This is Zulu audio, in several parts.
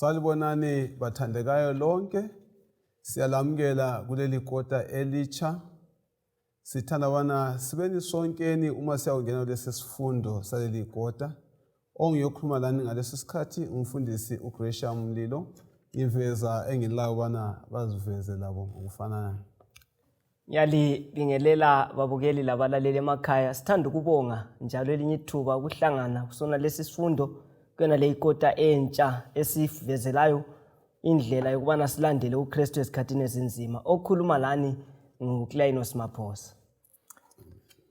Salibonani bathandekayo lonke, siyalamukela kuleli kota elitsha. Sithanda bana sibeni sonkeni uma siyawungena kulesi sifundo saleli kota. Ongiyokhuluma lani ngalesi sikhathi umfundisi uGresham Mlilo. Ngiveza engilayo bana baziveze labo ngokufananayo. Ngiyalibingelela babukeli labalaleli emakhaya. Sithanda ukubonga njalo elinye ithuba ukuhlangana kusona lesi sifundo kuyona le ikota entsha esivezelayo indlela yokubana silandele uKristu ezikhathini ezinzima. Okhuluma lani nguClainos Maphosa.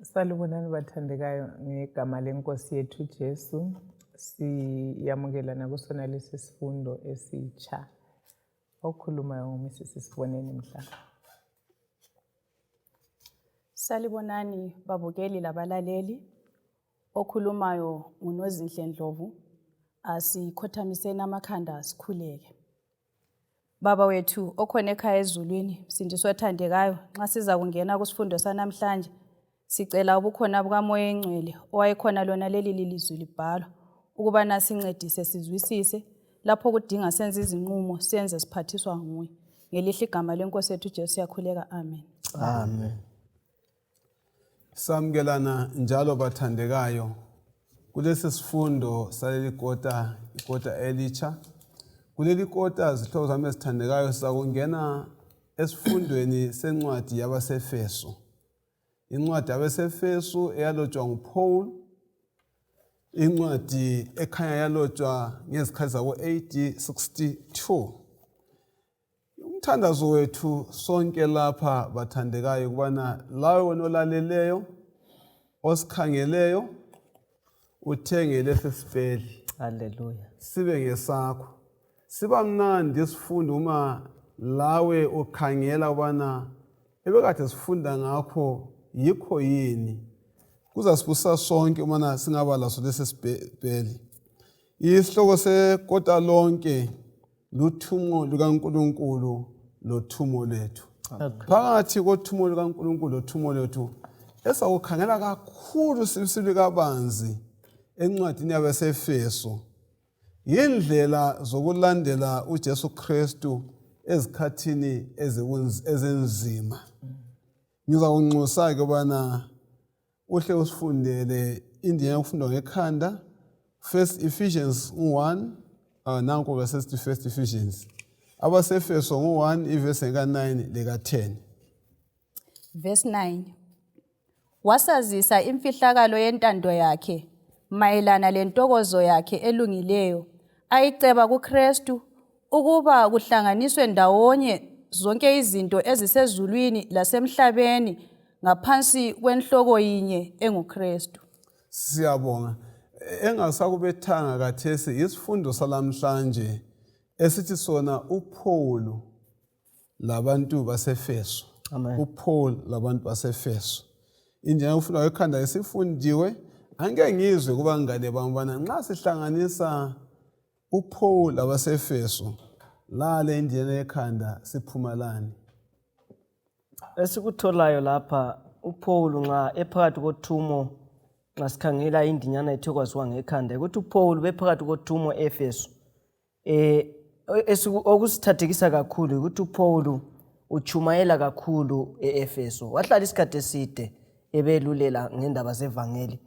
Salibonani bathandekayo ngegama lenkosi yethu Jesu. Siyamukelana kusona lesi sifundo esitsha. Okhulumayo nguMrs Siboneni Mhlanga. Salibonani babukeli labalaleli. Okhulumayo nguNozinhle Ndlovu. Asikhothamiseni amakhanda sikhuleke. Baba wethu okhona ekhaya ezulwini, Msindisi othandekayo, nxa siza kungena kusifundo sanamhlanje, Sicela ubukhona bukaMoya Engcwele owayekhona lona leli lilizwi libhalwa ukubana sincedise sizwisise lapho kudinga senze izinqumo senze siphathiswa nguye. Ngelihle igama lenkosi yethu uJesu siyakhuleka amen. Amen. Samukelana njalo bathandekayo kulesi sifundo saleli kota ikota elitsha. Kuleli kota zihlobo zami ezithandekayo sizakungena esifundweni sencwadi yabaseFeso. Incwadi yabeseFesu eyalotshwa nguPaul, incwadi ekhanya yalotshwa ngezikhathi zabo-AD 62. Umthandazo wethu sonke lapha bathandekayo ukubana lawe wena olaleleyo osikhangeleyo uthenge lesi sipeli. Haleluya. Sibe ngesakho. Siba mnandi isifundo uma lawe ukhangela ubana ebekade sifunda ngakho yikho yini. Kuzasibusa sonke umana singaba laso lesi sipeli. Isihloko sekota lonke luthumo lukaNkulunkulu lothumo lwethu. Phakathi kothumo lukaNkulunkulu lothumo lwethu esakukhangela kakhulu sibisibili kabanzi encwadini yabaseEfeso yindlela zokulandela uJesu Kristu ezikhathini ezinzima. Ngizakunxusa-ke ubana uhle usifundele indinya yokufundwa ngekhanda First Ephesians 1 nanko ke sesithi First Ephesians abaseFeso ngu-1 ivesi eka-9 leka-10. Verse 9 Wasazisa imfihlakalo yentando yakhe mayelana lentokozo yakhe elungileyo ayiceba kuKristu ukuba kuhlanganiswe ndawonye zonke izinto ezisezulwini lasemhlabeni ngaphansi kwenhloko yinye enguKristu. Siyabonga. Engasakubethanga kathesi yisifundo salamhlanje esithi sona uPaul labantu baseFeso. UPaul labantu baseFeso. Indlela yokufunda ekhanda isifundiwe angeke ngizwe kubangane bami bana nxa sihlanganisa uPaul labaseFeso lale indlela yekhanda siphuma lani. Esikutholayo lapha uPaul nxa ephakathi kothumo nxa sikhangela indinyana ethe kwaziwa ngekhanda ukuthi uPaul bephakathi kothumo eEfeso eh okusithathekisa kakhulu ukuthi uPaul utshumayela kakhulu eEfeso wahlala isikhathi eside ebelulela ngendaba zevangeli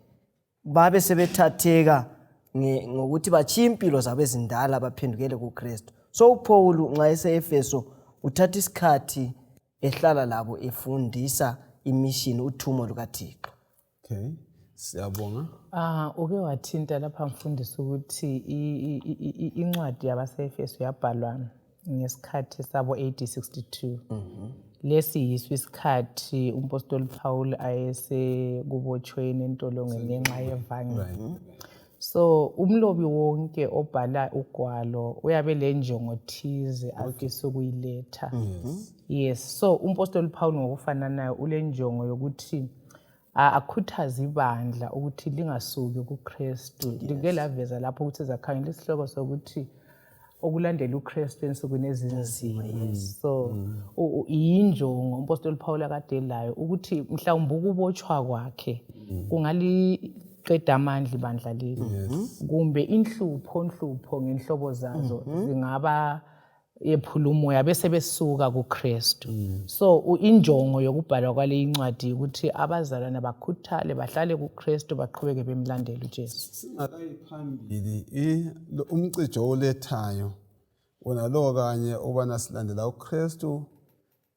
babe sebethatheka ngokuthi batshiye impilo zabo ezindala baphendukele kuKristu so uPaul nxa ese-Efeso uthatha isikhathi ehlala labo efundisa imishini uthumo lukaThixo. Okay, siyabonga. Ah, uke wathinta lapha mfundisi ukuthi incwadi yabaseEfeso yabhalwa ngesikhathi sabo AD 62. Lesi yiso isikhathi umpostoli Paul ayesekubotshweni entolongweni ngenxa yevangeli. So umlobi wonke obhala ugwalo uyabe lenjongo thize afisa ukuyiletha. Yes, so umpostoli Paul ngokufananayo ulenjongo yokuthi akhuthaze ibandla ukuthi lingasuki kuKristu. Like laveza lapho ukuthi zakhangela isihloko sokuthi okulandela uKristu ensukwini ezinzima. So yinjongo umpostoli Paul akade layo ukuthi mhlawumbe ukubotshwa kwakhe kungali qeda amandla ibandla leli kumbe inhlupho nhlupho ngenhlobo zazo zingaba yephula umoya bese besuka kuKristu. So injongo yokubhalwa kwale incwadi ukuthi abazalwana bakhuthale bahlale kuKristu baqhubeke bemlandela uJesu. Singakayi phambili, umcijo olethayo wona lo kanye ubana silandela uKristu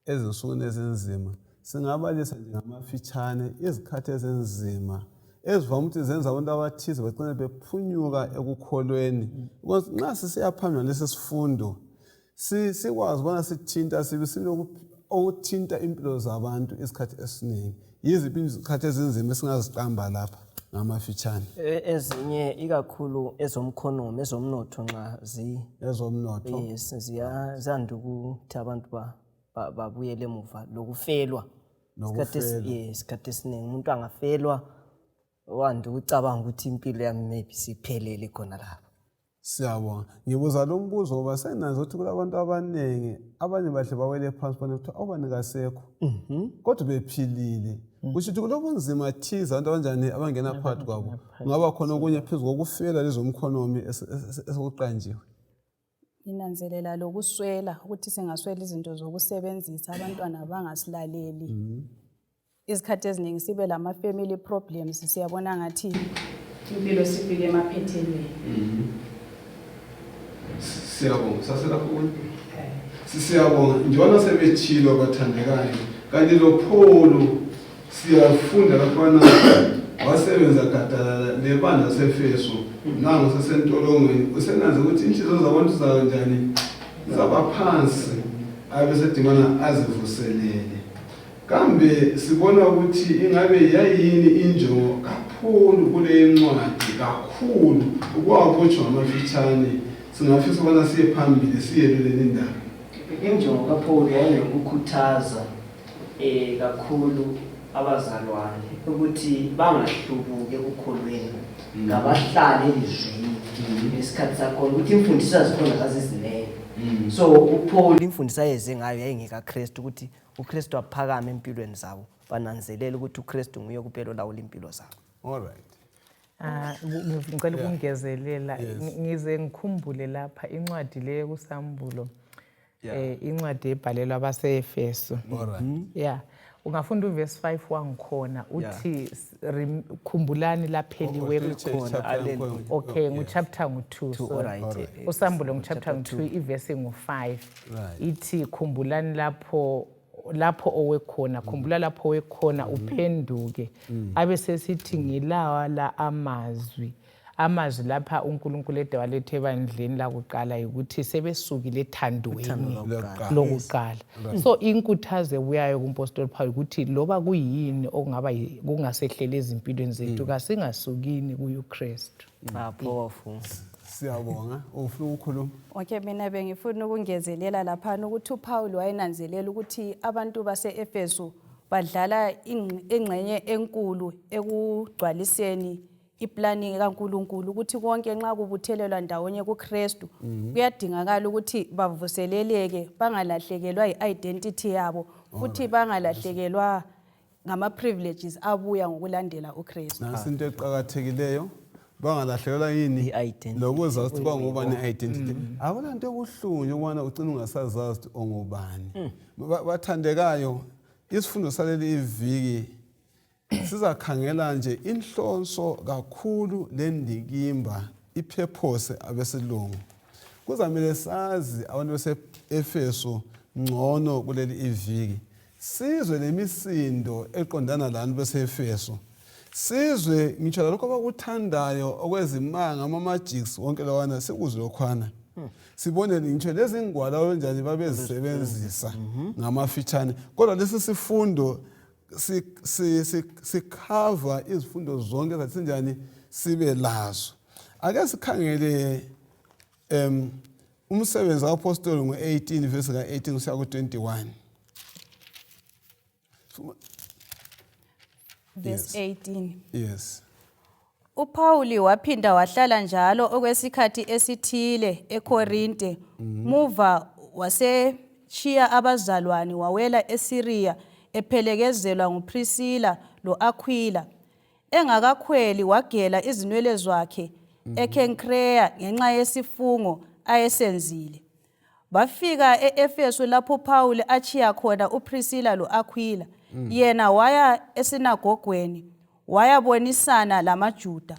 ezinsukwini ezinzima, singabalisa nje ngamafitshane izikhathi ezinzima ezivame ukuthi zenza abantu abathize bagcine bephunyuka ekukholweni. Because nxa sisiya phambili ngalesi sifundo sikwazi ubana sithinta sibe okuthinta impilo zabantu isikhathi esiningi. Yiziphi izikhathi ezinzima esingaziqamba lapha ngamafitshane? Ezinye ikakhulu ezomkhonomi, ezomnotho nxa ezomnotho. Yes, ziyanda ukuthi abantu babuyele emuva lokufelwa. Isikhathi esiningi umuntu angafelwa wanda ukucabanga ukuthi impilo yami maybe siphelele khona lapha. Siyabonga. Ngibuza lo mbuzo ngoba senginanza ukuthi kulabantu abaningi abanye bahle bawele phansi bane kuthiwa obani kasekho kodwa bephilile. Kusho ukuthi kulobunzima thize abantu abanjani abangena phakathi kwabo. Kungaba khona okunye phezu kokufela lezomkhonomi esekuqanjiwe. Nginanzelela lokuswela ukuthi singaswela izinto zokusebenzisa abantwana bangasilaleli. Izikhathi eziningi sibe lama-family problems, siyabona ngathi impilo sifike emaphethelweni. Siyabonga. Saselapho kunye? Siyabonga. Njengoba sebetshilo abathandekayo, kanti lo Paul siyafunda laphana wasebenza gadalala lebandla sefeso nangu sesentolongweni usenanze ukuthi inhliziyo zabantu zakanjani zaba phansi abe sedingana azivuselele. Kambe sibona ukuthi ingabe yayini injongo kakhulu kule ncwadi kakhulu ukwakutshwa ngamafitshane singafisa ukubana siye phambili siyelulele indaba. Injongo kaPaul yayingokukhuthaza kakhulu abazalwane ukuthi bangahlubuki ekukholweni, kabahlale elizwini ngesikhathi sakhona ukuthi imfundiso zazikhona zazizinengi. So uPaul imfundiso ayeze ngayo yayingekaKristu, ukuthi uKristu aphakame empilweni zabo, bananzelele ukuthi uKristu nguye kuphela olawula impilo zabo. All right. Ngicela ukungezelela, ngize ngikhumbule lapha incwadi le kusambulo. Incwadi ebhalelwa abaseEfeso. All right. Yeah. Ungafunda uverse 5 wangikhona uthi khumbulani lapheliwe khona. Okay, ngu-chapter ngu-2. So right. Usambulo ngu-chapter ngu-2 ivesi ngu-5. Ithi khumbulani lapho owekhona, khumbula lapho owekhona uphenduke. Abe sesithi ngilawa la amazwi. Amazwi lapha uNkulunkulu ede walethe ebandleni lakuqala ukuthi sebesukile ethandweni lokuqala. So inkuthazo ebuyayo kumpostoli Paul ukuthi loba kuyini okungaba kungasehlele ezimpilweni zethu kasingasukini kuUKristu. Powerful. Siyabonga. Ufuna ukukhuluma? Okay, mina bengifuna ukungezelela lapha ukuthi uPaul wayenanzelela ukuthi abantu base-Efesu badlala ingxenye enkulu ekugcwaliseni iplanning kaNkulunkulu, ukuthi konke nxa kubuthelelwa ndawonye kuKristu kuyadingakala ukuthi bavuseleleke, bangalahlekelwa yi-identity yabo futhi bangalahlekelwa ngama-privileges abuya ngokulandela uKristu. Nansi into eqakathekileyo, bangalahlekelwa yini lokuzazi ukuthi bangubani i-identity. Akulanto ebuhlungu nje ukubana ugcine ungasazazi ukuthi ungubani. Bathandekayo, isifundo saleli iviki sizakhangela nje inhlonso kakhulu lendikimba ipurpose abesilungu. Kuzamele sazi abantu base-Efeso ngcono kuleli iviki. Sizwe lemisindo eqondana lani base-Efeso. Sizwe ngitsho lalokho abakuthandayo okwezimanga ama-magics wonke lawana sikuzwe lokhwana. Sibone ngitsho lezi ngwalo abanjani babezisebenzisa ngamafitshane. Kodwa lesi sifundo sikhava izifundo zonke zathi sibe lazo. Ake sikhangele umsebenzi kaApostoli ngo-18 verse ka-18 kusiya ku-21. Verse 18. Yes. uPauli waphinda wahlala njalo okwesikhathi esithile eKorinte. Muva waseshiya abazalwane wawela eSiriya ephelekezelwa nguPrisila loAquila. Engakakhweli wagela izinwele zakhe eKhenkreya ngenxa yesifungo ayesenzile. Bafika e-Efesu lapho uPhawuli atshiya khona uPrisila lo-Akhwila. Yena waya esinagogweni wayabonisana lamaJuda.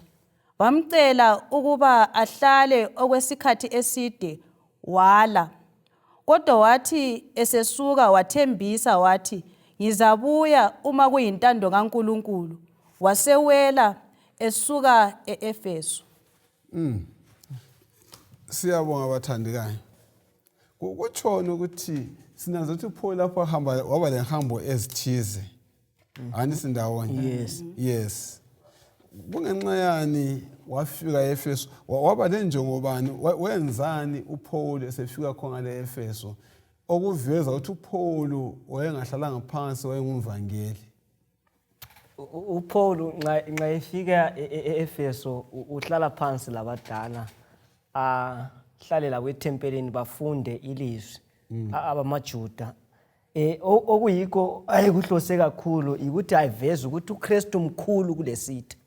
Bamcela ukuba ahlale okwesikhathi eside, wala. Kodwa wathi esesuka wathembisa wathi, Ngizabuya uma kuyintando kaNkulunkulu. Wasewela esuka e-Efesu. Siyabonga bathandekayo. Kutshoni ukuthi sinanza ukuthi uPaul lapho wahamba waba lenhambo ezithize. Ani sindawonye. Yes. Yes. Kungenxa yani wafika eEfeso waba lenjongo bani wenzani uPaul esefika khona le Efeso okuveza ukuthi uPaul wayengahlalanga phansi wayengumvangeli. uPaul nxa efika e-Efeso uhlala phansi labadala ahlale labo ethempelini bafunde ilizwi abamaJuda. Okuyikho ayekuhlose kakhulu ukuthi ayiveze ukuthi uKristu mkhulu kulesitha.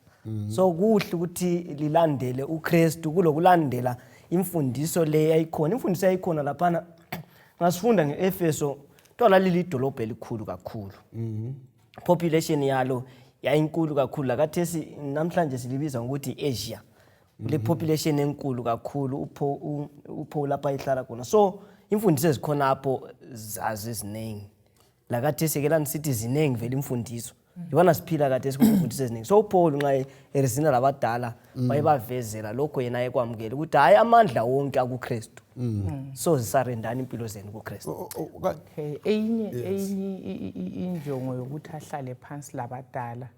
So kuhle ukuthi lilandele uKristu kulokulandela imfundiso le yayikhona. Imfundiso yayikhona laphana ngasifunda nge-Efeso kuthiwa lalilidolobho elikhulu kakhulu. Population yalo yayinkulu kakhulu, lakathesi namhlanje silibiza ngokuthi i-Asia. Kule population enkulu kakhulu uPaul lapha ehlala khona. So imfundiso ezikhonapho zazi eziningi. Lakathesi ke lani sithi ziningi vele imfundiso. Yibona siphila kathesi kunemfundiso eziningi. So uPaul nxa eresina labadala wayebavezela lokho yena ayekwamukela ukuthi hayi amandla wonke akuKristu. So zisarendani impilo zenu kuKristu. Okay, eyinye eyinye injongo yokuthi ahlale phansi labadala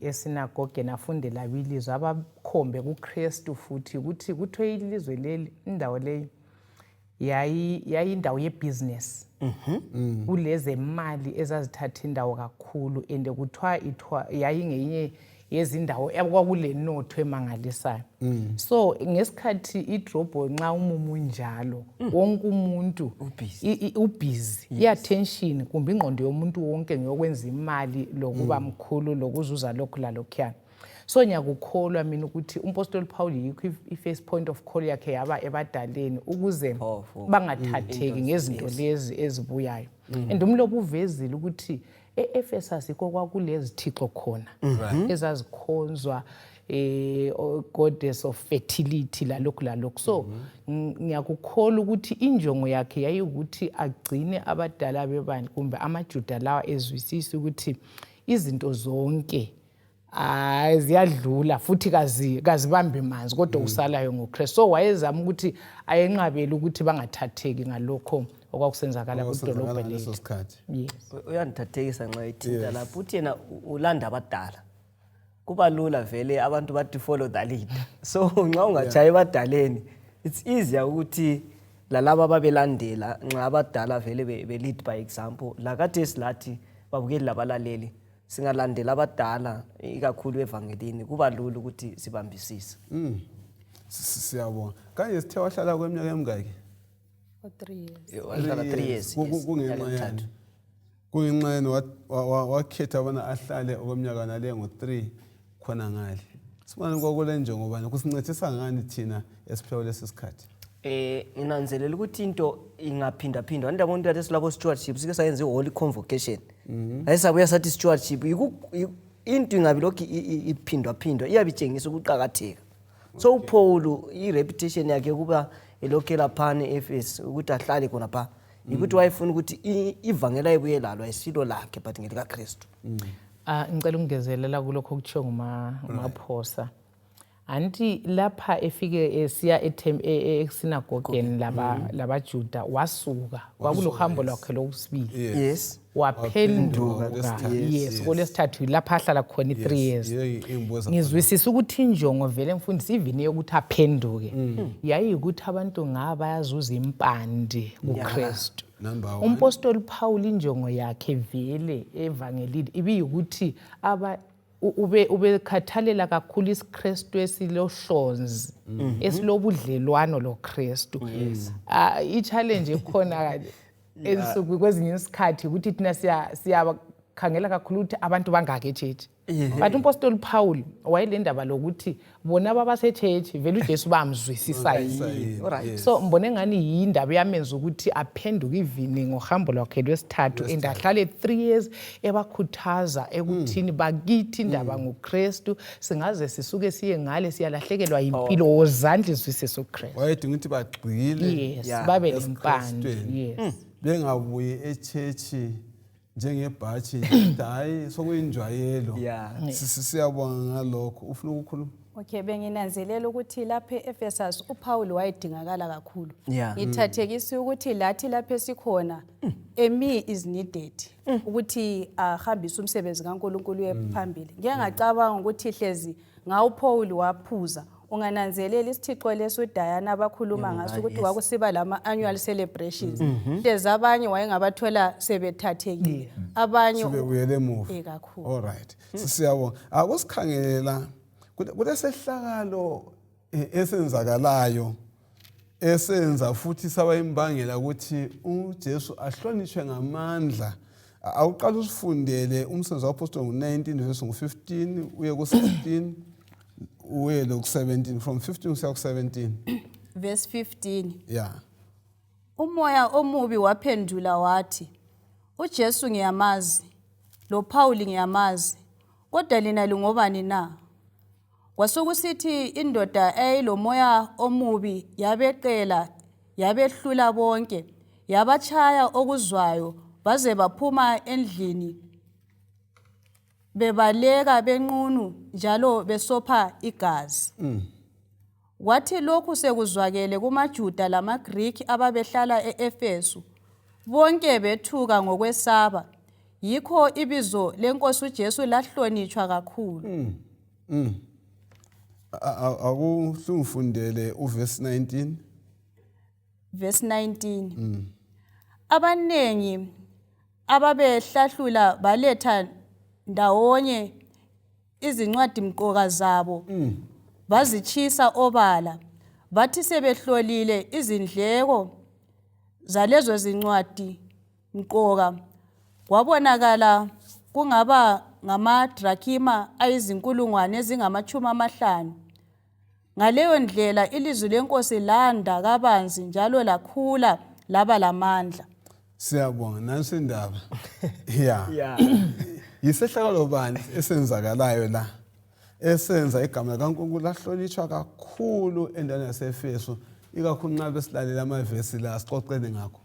esinagogeni afunde labo ilizwi abakhombe kuKristu, futhi ukuthi kuthiwe ilizwe leli, indawo leyi yayindawo yebusiness, kulezemali ezazithatha indawo kakhulu, and kuthiwa ithwa yayingenye yezindawo okwakulenotho emangalisayo. So ngesikhathi idrobho nxa umumu unjalo, wonke umuntu ubusy, i-attention kumbe ingqondo yomuntu wonke ngeyokwenza imali lokuba mkhulu lokuzuza lokhu lalokhuyana. So ngiyakukholwa mina ukuthi umpostoli Paul yikho i-first point of call yakhe yaba ebadaleni ukuze Powerful. bangathatheki ngezinto lezi ezibuyayo. And umlobo uvezile ukuthi e-Efesus yikho kwakulezithixo khona ezazikhonzwa, goddess of fertility lalokhu lalokhu. So ngiyakukholwa ukuthi injongo yakhe yayikuthi agcine abadala bebandla kumbe amaJuda lawa ezwisise ukuthi izinto zonke hayi ziyadlula futhi kazibambi manzi, kodwa kusalayo nguKristu. So wayezama ukuthi ayenqabele ukuthi bangathatheki ngalokho okwakusenzakala Okwasenzakala kudolobho ngaleso leli. sikhathi. Yes. Uyandithathekisa nxa ethinta lapho uthi yena ulanda abadala. Kuba lula vele, abantu bathi follow the leader. So nxa ungatshayi ebadaleni it's easier ukuthi lalaba ababelandela nxa abadala vele be lead by example. Lakathesi lathi babukeli labalaleli singalandela abadala ikakhulu evangelini, kuba lula ukuthi sibambisise. Siyabonga. Kanje sithe wahlala kweminyaka emingaki? For 3 years. Wahlala 3 years. Yes, Kungenxa iminyaka yani? emithathu. Kungenxa yani wakhetha bona ahlale okweminyaka nale ngo-3 khona ngale? Sibona kwakule njongo bani? Kusincedisa ngani thina esiphila kulesi sikhathi? Nginanzelela ukuthi into ingaphindaphindwa. Anti yabona into silabo stewardship, sike sayenza i-holy convocation. Ayisabuya sathi stewardship into ingabi lokhu iphindwaphindwa iyabe itshengisa ukuqakatheka. So uPaul i-reputation yakhe kuba elokhu elaphana e-Efesu ukuthi ahlale khona pha ukuthi wayefuna ukuthi ivangeli ayebuye lalo ayisilo lakhe but ngelikaKristu. Ah, ngicela ukungezelela kulokho okutshiwo nguMaphosa. Anti lapha efike esiya esinagogeni labaJuda wasuka, kwakulohambo lwakhe lokusibili. Waphenduka. Kulesithathu. Yes, kulesithathu lapha ahlala khona i-3 years. Yiyo ingibuza. Ngizwisisa ukuthi injongo vele mfundisi even yokuthi aphenduke yayiyikuthi abantu ngaba bayazuza impande kuKristu. Number one. Umpostoli Paul injongo yakhe vele evangelini ibiyikuthi aba ube ubekhathalela kakhulu isiKristu esilohlonzi, esilobudlelwano loKristu. Ah, i-challenge ekhona ensuku kwezinye isikhathi ukuthi thina siyakhangela kakhulu ukuthi abantu bangaki echechi. But umpostoli Paul wayelendaba lokuthi bona babasechechi vele uJesu bamzwisisa yini. So ngibone ngani yindaba yamenza ukuthi aphenduke ivini ngohambo lwakhe lwesithathu and ahlale 3 years ebakhuthaza ekuthini bakithi indaba ngoKristu, singaze sisuke siye ngale siyalahlekelwa yimpilo, wozandla izwisise uKristu. Wayedinga ukuthi bagxile Yes, babe lempande. esiKristwini. Yes. Bengabuyi echechi njengebhatshi nje, hayi, sokuyinjwayelo. Siyabonga ngalokho. Ufuna ukukhuluma? Okay, benginanzelela ukuthi lapha e-Ephesus uPaul wayedingakala kakhulu. Ngithathekisa ukuthi lathi lapha esikhona a me is needed ukuthi ahambise umsebenzi kaNkulunkulu uye phambili. Ngeke ngacabanga ukuthi hlezi ngawuPaul waphuza. Ungananzelela isithixo leso uDiana abakhuluma ngaso ukuthi kwakusiba lama annual celebrations. Hlezi abanye wayengabathola sebethathekile. Abanye sebebuyele emuva. Kakhulu. All right, siyabonga. Akusikhangela kulesehlakalo esenzakalayo esenza futhi saba imbangela ukuthi uJesu ahlonishwe ngamandla. Awuqala usifundele umsebenzi wapostoli ngu-19 verse ngu-15 uye ku-16 uye loku-17, from 15 kusiya ku-17. Verse 15. Umoya omubi waphendula wathi, "UJesu ngiyamazi, lo Paul ngiyamazi, kodwa lina lingobani na?" Kwasukusithi indoda eyayilomoya omubi yabeqela, yabehlula bonke, yabatshaya okuzwayo baze baphuma endlini bebaleka benqunu njalo besopha igazi. Kwathi lokhu sekuzwakele kumaJuda lamaGriki ababehlala e-Efesu, bonke bethuka ngokwesaba. Yikho ibizo lenkosi uJesu lahlonitshwa kakhulu. Akuhlungifundele uvesi 19. Verse 19. Abanengi ababehlahlula baletha ndawonye izincwadi mqoka zabo bazitshisa obala, bathi sebehlolile izindleko zalezo zincwadi mqoka kwabonakala kungaba ngamadrakima ayizinkulungwane ezingama-50. Ngaleyo ndlela ilizwi lenkosi landa kabanzi njalo lakhula laba lamandla. Siyabonga. Nansi indaba ya yisehlakalo bani esenzakalayo la esenza igama likaNkulunkulu lahlonitshwa kakhulu endaweni yaseEfeso, ikakhulu nxa besilalela amavesi la, sixoxeni ngakho.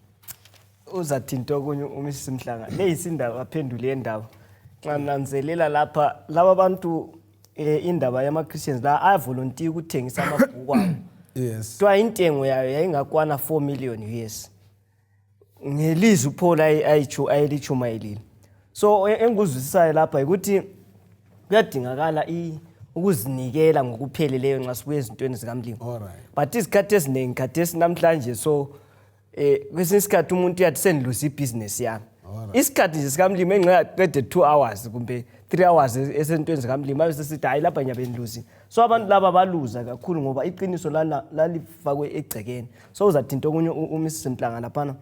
Uzathinta okunye uMrs Mhlanga. Le yisindaba aphendule indaba. Nxa nanzelela lapha laba bantu, indaba yama-Christians la ayavolontiya ukuthengisa amabhuku abo. Kuthiwa intengo yayo yayingakwana 4 million US ngelizwi uPaul ayelitshumayelile. So engikuzwisisayo lapha ukuthi kuyadingakala ukuzinikela ngokupheleleyo nxa sibuya ezintweni zikamlimi. All right. But izikhathi eziningi khathesi namhlanje, so kwesinye isikhathi umuntu uyathi sendiluze ibhizinesi yami. Isikhathi nje sikamlimi engingaqede 2 hours kumbe 3 hours esentweni zikamlimi, abe sesithi hayi, lapha ngiyabe ngiluzile. So abantu laba baluza kakhulu ngoba iqiniso lalifakwe egcekeni. So uzathinta okunye uMrs Mhlanga laphana,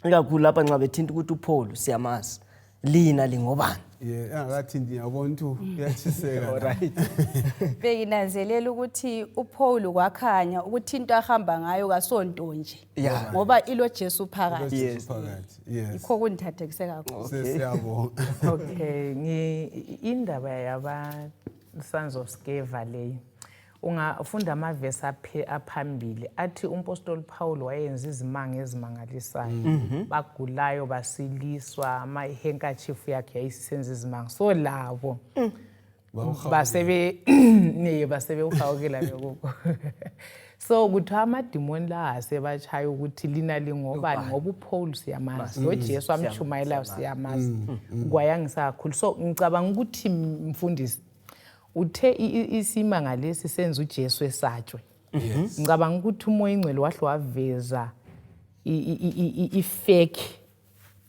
ikakhulu lapha nxa bethinta ukuthi uPaul siyamazi, lina lingobani? Yeah, engakathinti ngiyabona ukuthi uyatshiseka la. Benginanzelela ukuthi uPaul kwakhanya ukuthi into ahamba ngayo kasonto nje ngoba ilo Jesu phakathi. Jesu phakathi, yes. Yikho kundithathekise kakhulu. Siyabonga. Okay, indaba yaba Sons of Sceva leyi, ungafunda amavesi aphambili athi umpostoli Paul wayenza izimanga ezimangalisayo, bagulayo basiliswa, ama-handkerchief yakhe yayisisenza izimanga, so labo basebe ne basebewuhawukela bekuko. So kuthiwa amadimoni la asebatshaya ukuthi lina lingobani, ngoba uPaul siyamazi, lo Jesu amtshumayelayo siyamazi. Kwayangisa kakhulu. So ngicabanga ukuthi mfundisi uthe isimanga lesi senza uJesu esatshwe. Ngicabanga ukuthi uMoya Ingcwele wahle waveza i-fake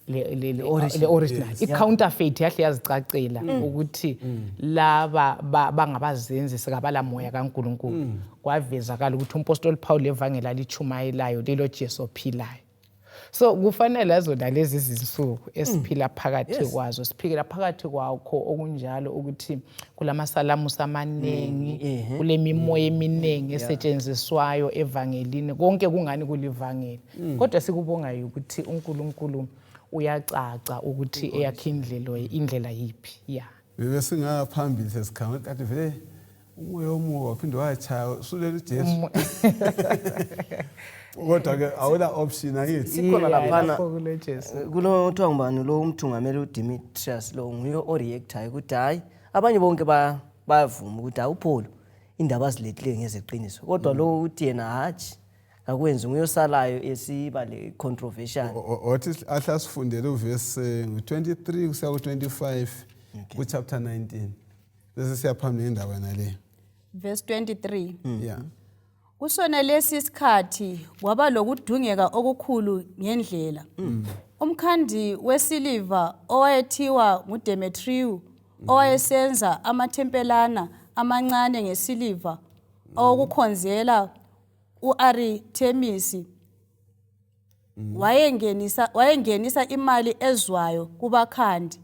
le original, i-counterfeit yahle yazicacela ukuthi laba bangabazenzisi, kabala moya kaNkulunkulu. Kwavezakala ukuthi umpostoli Paul evangeli alichumayelayo lelo Jesu ophilayo. So kufana lazo nalezi zinsuku esiphila phakathi kwazo, siphila phakathi kwakho okunjalo ukuthi kulamasalamusi amaningi, kulemimoya eminingi esetshenziswayo evangelini, konke kungani kulivangeli. Kodwa sikubongayo ukuthi uNkulunkulu uyacaca ukuthi eyakhe indlela yiphi. Yeah. Bebe singaphambili sesikhanga kade vele umoya omubi waphinde wachaya usulela uJesu. Kodwa ke awula option angithi. Sikhona laphana. Lapho kulo Jesu. Kulo kuthiwa ngubani lo umthungameli uDemetrius lo nguye oreactayo ukuthi hayi abanye bonke bayavuma ukuthi hayi uPaul indaba azilethileyo ngezeqiniso, kodwa lo uthi yena hatshi akwenzi, nguye osalayo esiba le controversial. Wathi ahle asifundele uvesi ngu-23 kusiya ku-25 ku-chapter 19 bese siyaphambili ngendaba yona le. Verse 23. Yeah. Kusona lesi sikhathi kwaba lokudungeka okukhulu ngendlela. Umkhandi wesiliva owayethiwa nguDemetriyu owayesenza amathempelana amancane ngesiliva owokukhonzela uArtemisi wayengenisa imali ezwayo kubakhandi.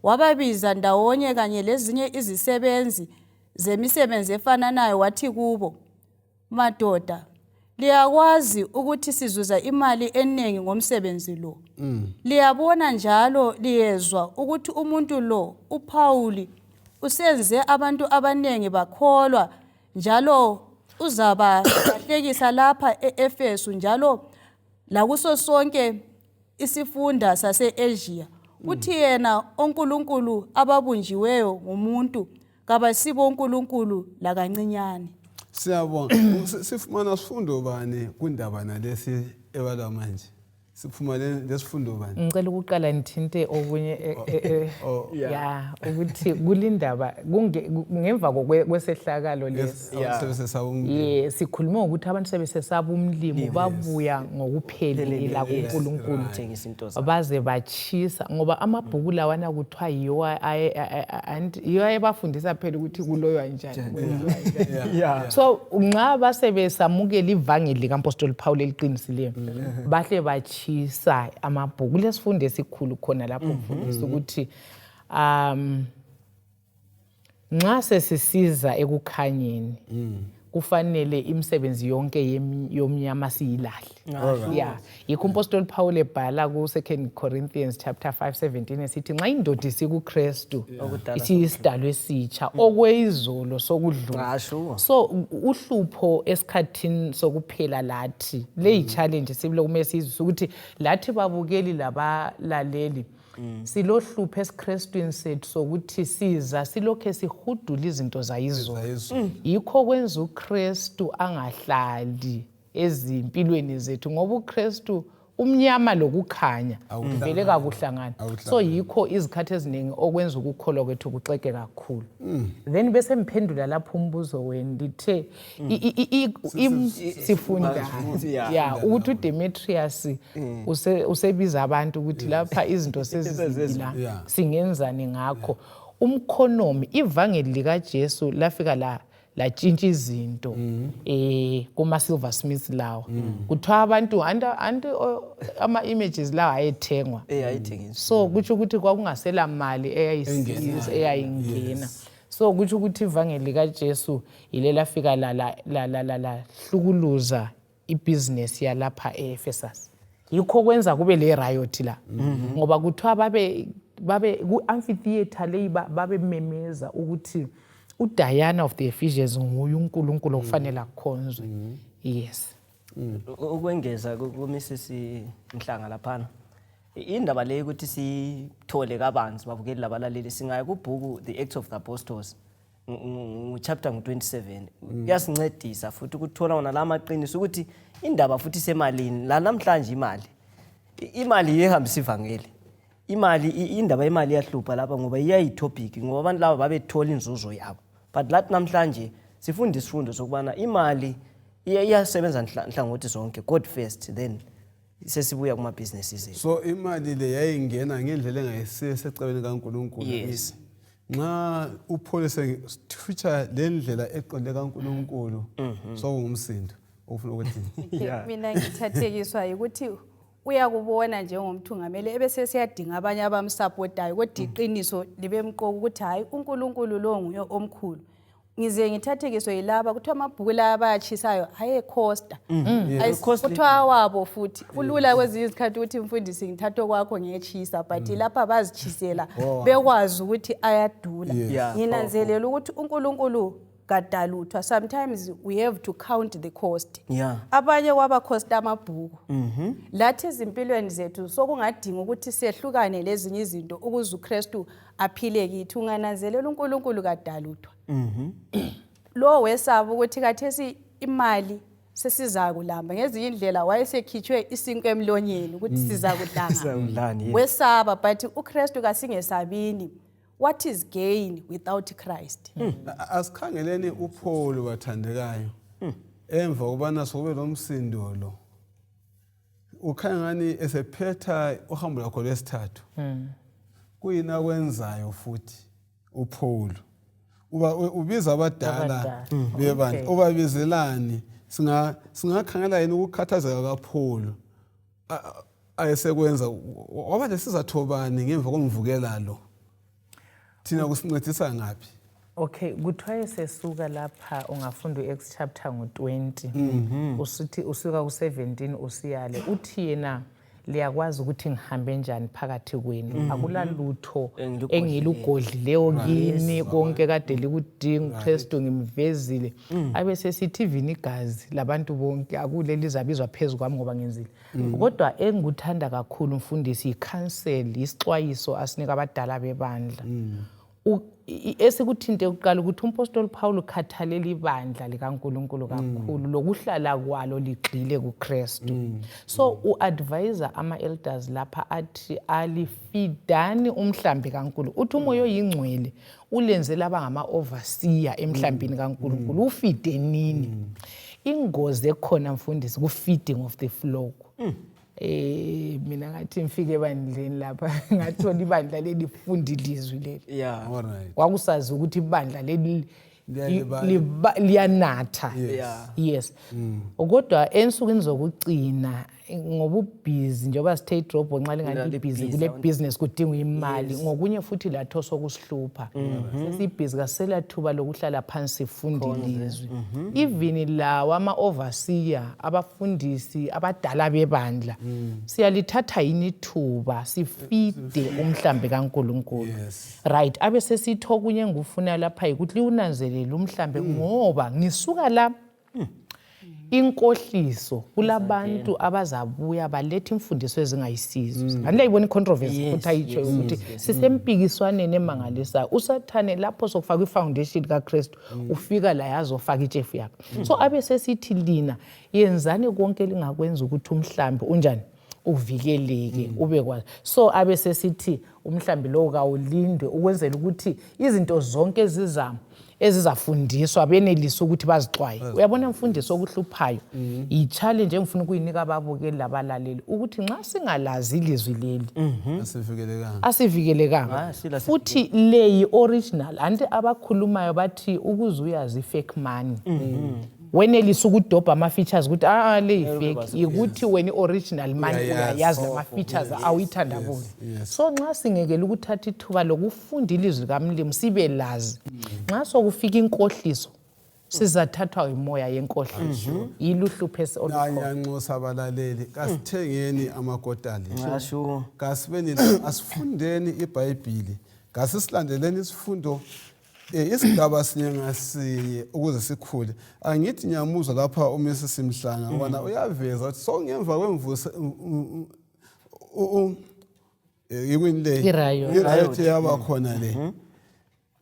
Wababiza ndawonye kanye lezinye izisebenzi zemisebenzi efananayo, wathi kubo, madoda, liyakwazi ukuthi sizuza imali eningi ngomsebenzi lo. Liyabona njalo liyezwa ukuthi umuntu lo uPauli usenze abantu abaningi bakholwa, njalo uzabalahlekisa lapha e-Efesu njalo lakuso sonke isifunda sase-Asia. Uthi yena onkulunkulu ababunjiweyo ngumuntu kabasibo onkulunkulu lakancinyane. Siyabonga. Sifumana sifundo bani kundaba nalesi ebalwa manje? Siphuma lesifundo bani? Ngicela ukuqala ngithinte okunye ya ukuthi kulindaba ngemva kwesehlakalo lesi. Sebesesaba umlimo. Ye, sikhulume ngokuthi abantu sebesesaba umlimo, babuya ngokuphelela kuNkulunkulu. Thengisa into zabo. Baze bachisa ngoba amabhuku lawana kuthiwa yiwo yiwo ayebafundisa phela ukuthi kuloywa njani, kwenziwa njani. So nxa base besamukela ivangeli likaMpostoli Paul eliqinisileyo, bahle bachisa amabhuku. Kulesifundo esikhulu khona lapho mfundisi ukuthi nxa sesisiza ekukhanyeni kufanele imisebenzi yonke yomnyama siyilahle. Yeah, yikho uMpostoli Paul ebhala ku 2 Corinthians chapter 5:17 esithi nxa indoda isikuKristu isiyisidalwa esitsha, okweyizolo sokudlula. So uhlupho esikhathini sokuphela lathi le challenge sibile kumele sizwe ukuthi lathi babukeli labalaleli silohlupho esiKristwini sethu sokuthi siza silokhe sihudula izinto zayizolo. Yikho kwenza uKristu angahlali ezimpilweni zethu, ngoba uKristu umnyama lokukhanya vele kakuhlangani. So yikho izikhathi eziningi okwenza ukukholwa kwethu kuxege kakhulu. Then bese mphendula lapho umbuzo wenu lithe sifunda ya ukuthi uDemetrius usebiza abantu ukuthi lapha izinto sezizibila, singenzani ngakho. Umkhonomi ivangeli likaJesu lafika latshintsha izinto kuma silversmiths lawa. Kuthiwa abantu ama images lawa ayethengwa. So kutsho ukuthi kwakungasela mali eyayingena. So kutsho ukuthi ivangeli likaJesu yile lafika la hlukuluza ibhizinesi yalapha e-Ephesus. Yikho kwenza kube le riot la. Ngoba kuthiwa babe ku amphitheater leyi babememeza ukuthi uDiana of the Ephesians nguye uNkulunkulu okufanele akhonzwe. Yes. Ukwengeza kuMrs Mhlanga laphana, indaba le ukuthi sithole kabanzi babukeli labalaleli, singaya kubhuku The Acts of the Apostles ngu-chapter ngu-27, kuyasincedisa futhi ukuthola wona la maqiniso ukuthi indaba futhi isemalini la namhlanje. Imali iyehambisa ivangeli. Imali indaba yemali iyahlupha lapha ngoba iyayitopic, ngoba abantu laba babethola inzuzo yabo, but lathi namhlanje sifunda isifundo sokubana imali iyasebenza nhlangothi zonke. God first, then sesibuya kuma-businesses ethu. So imali le yayingena ngendlela engayisiyo esecebeni kaNkulunkulu. Yes. Nxa uPaul sethutsha le ndlela eqonde kaNkulunkulu, sokungumsindo ofuna ukuthi Mina ngithathekiswa ukuthi Uyakubona njengomthungameli ebesesiyadinga abanye abamsapotayo, kodwa iqiniso libemqoka ukuthi hhayi, uNkulunkulu lo nguye omkhulu. Ngize ngithathekiswe yilaba kuthiwa amabhuku la abayatshisayo ayekhosta. Kuthiwa awabo futhi kulula kwezinye izikhathi ukuthi mfundisi ngithathe okwakho ngiyetshisa, but lapha bazitshisela bekwazi ukuthi ayadula. Nginanzelela ukuthi uNkulunkulu kadaluthwa. Sometimes we have to count the cost. Abanye kwabakhosta amabhuku. Lathi ezimpilweni zethu sokungadinga ukuthi sehlukane lezinye izinto ukuze uKristu aphile kithi. Ungananzelela uNkulunkulu kadaluthwa. Lo wesaba ukuthi kathesi imali sesizakulamba, ngezinye indlela wayesekhitshwe isinkwa emlonyeni ukuthi sizakudlanga. Sizakudlani, yes. Wesaba, but uKristu kasingesabini. What is gain without Christ? Asikhangeleni uPaul bathandekayo. Emva kokubana sokube lomsindo lo, ukhanya ngani esephetha uhambo lwakho lwesithathu. Kuyini akwenzayo futhi uPaul? Uba ubiza abadala Abadala. bebandla. Ubabizelani? Singakhangela yini ukukhathazeka kaPaul ayesekwenza? Waba lesizatho bani ngemva komvukela lo? Thina kusincedisa ngaphi? Okay, kuthiwa esesuka lapha ungafunda u-Acts chapter ngo-20, usithi usuka ku-17 usiyale, uthi yena liyakwazi ukuthi ngihambe njani phakathi kwenu, akulalutho engilugodlileyo kini, konke kade likudinga uKristu ngimvezile. Abe sesithi even igazi labantu bonke akule lizabizwa phezu kwami ngoba ngenzile. Kodwa engikuthanda kakhulu mfundisi yi-counsel, isixwayiso asinika abadala bebandla. Esikuthinte kuqala ukuthi umpostoli Paul ukhathalela ibandla likaNkulunkulu kakhulu, lokuhlala kwalo ligxile kuKristu. So u-advisa ama-elders lapha athi alifidani umhlambi kaNkulunkulu. Uthi uMoya oyingcwele ulenze laba ngama-overseer emhlambini kaNkulunkulu, ufide nini. Ingozi ekhona mfundisi ku-feeding of the flock. Mina ngathi ngifike ebandleni lapha ngathola ibandla leli funda ilizwi leli. Kwakusazi ukuthi ibandla leli liyanatha. Yes. Kodwa ensukwini zokugcina ngoba ubhizi, njengoba sithe idrobho nxa lingathi ibhizi kule business kudingwa imali, ngokunye futhi latho sokusihlupha. Sesibhizi kasela thuba lokuhlala phansi sifunde ilizwi. Even lawa ama-overseer, abafundisi abadala bebandla, siyalithatha yini ithuba sifide umhlambi kaNkulunkulu? Right, abe sesithi okunye engikufuna lapha yikuthi liwunanzelele umhlambi, ngoba ngisuka la inkohliso kulabantu abazabuya baletha imfundiso ezingayisizo. Anilayibona i-controversy futhi ayitsho ukuthi sisempikiswaneni emangalisayo. USathane lapho sokufaka i-foundation kaKristu ufika la yazofaka itshefu yakhe. So abe sesithi lina yenzani konke lingakwenza ukuthi umhlambi unjani uvikeleke ube kwazi. So abe sesithi umhlambi lowo kawulindwe ukwenzela ukuthi izinto zonke ezizafundiswa benelise ukuthi bazixwaye. Uyabona mfundisi, okuhluphayo yi-challenge engifuna ukuyinika ababukeli labalaleli ukuthi nxa singalazi ilizwi leli Asivikelekanga. Asivikelekanga. Sila Futhi le yi-original anti abakhulumayo bathi ukuze uyazi i-fake money wenelisa ukudobha ama-features ukuthi le yi-fake, yikuthi wena i-original money Uyayazi. Uyayazi lama-features awuyithandabuzi. So nxa singekela ukuthatha ithuba lokufunda ilizwi kamlimu sibe lazi, nxa sokufika inkohliso sizathathwa yimoya yenkohliso, yiluhlupho olukhona. Ngiyanxusa abalaleli, kasithengeni amakotali. Ngasho. Kasibeni asifundeni iBhayibhili. Kasisilandeleni isifundo isigaba sinye ngasinye ukuze sikhule. Angithi ngiyamuzwa lapha uMrs Mhlanga ubana uyaveza ukuthi sokungemva kwemvuso ikwini le I-riot. I-riot yaba khona le.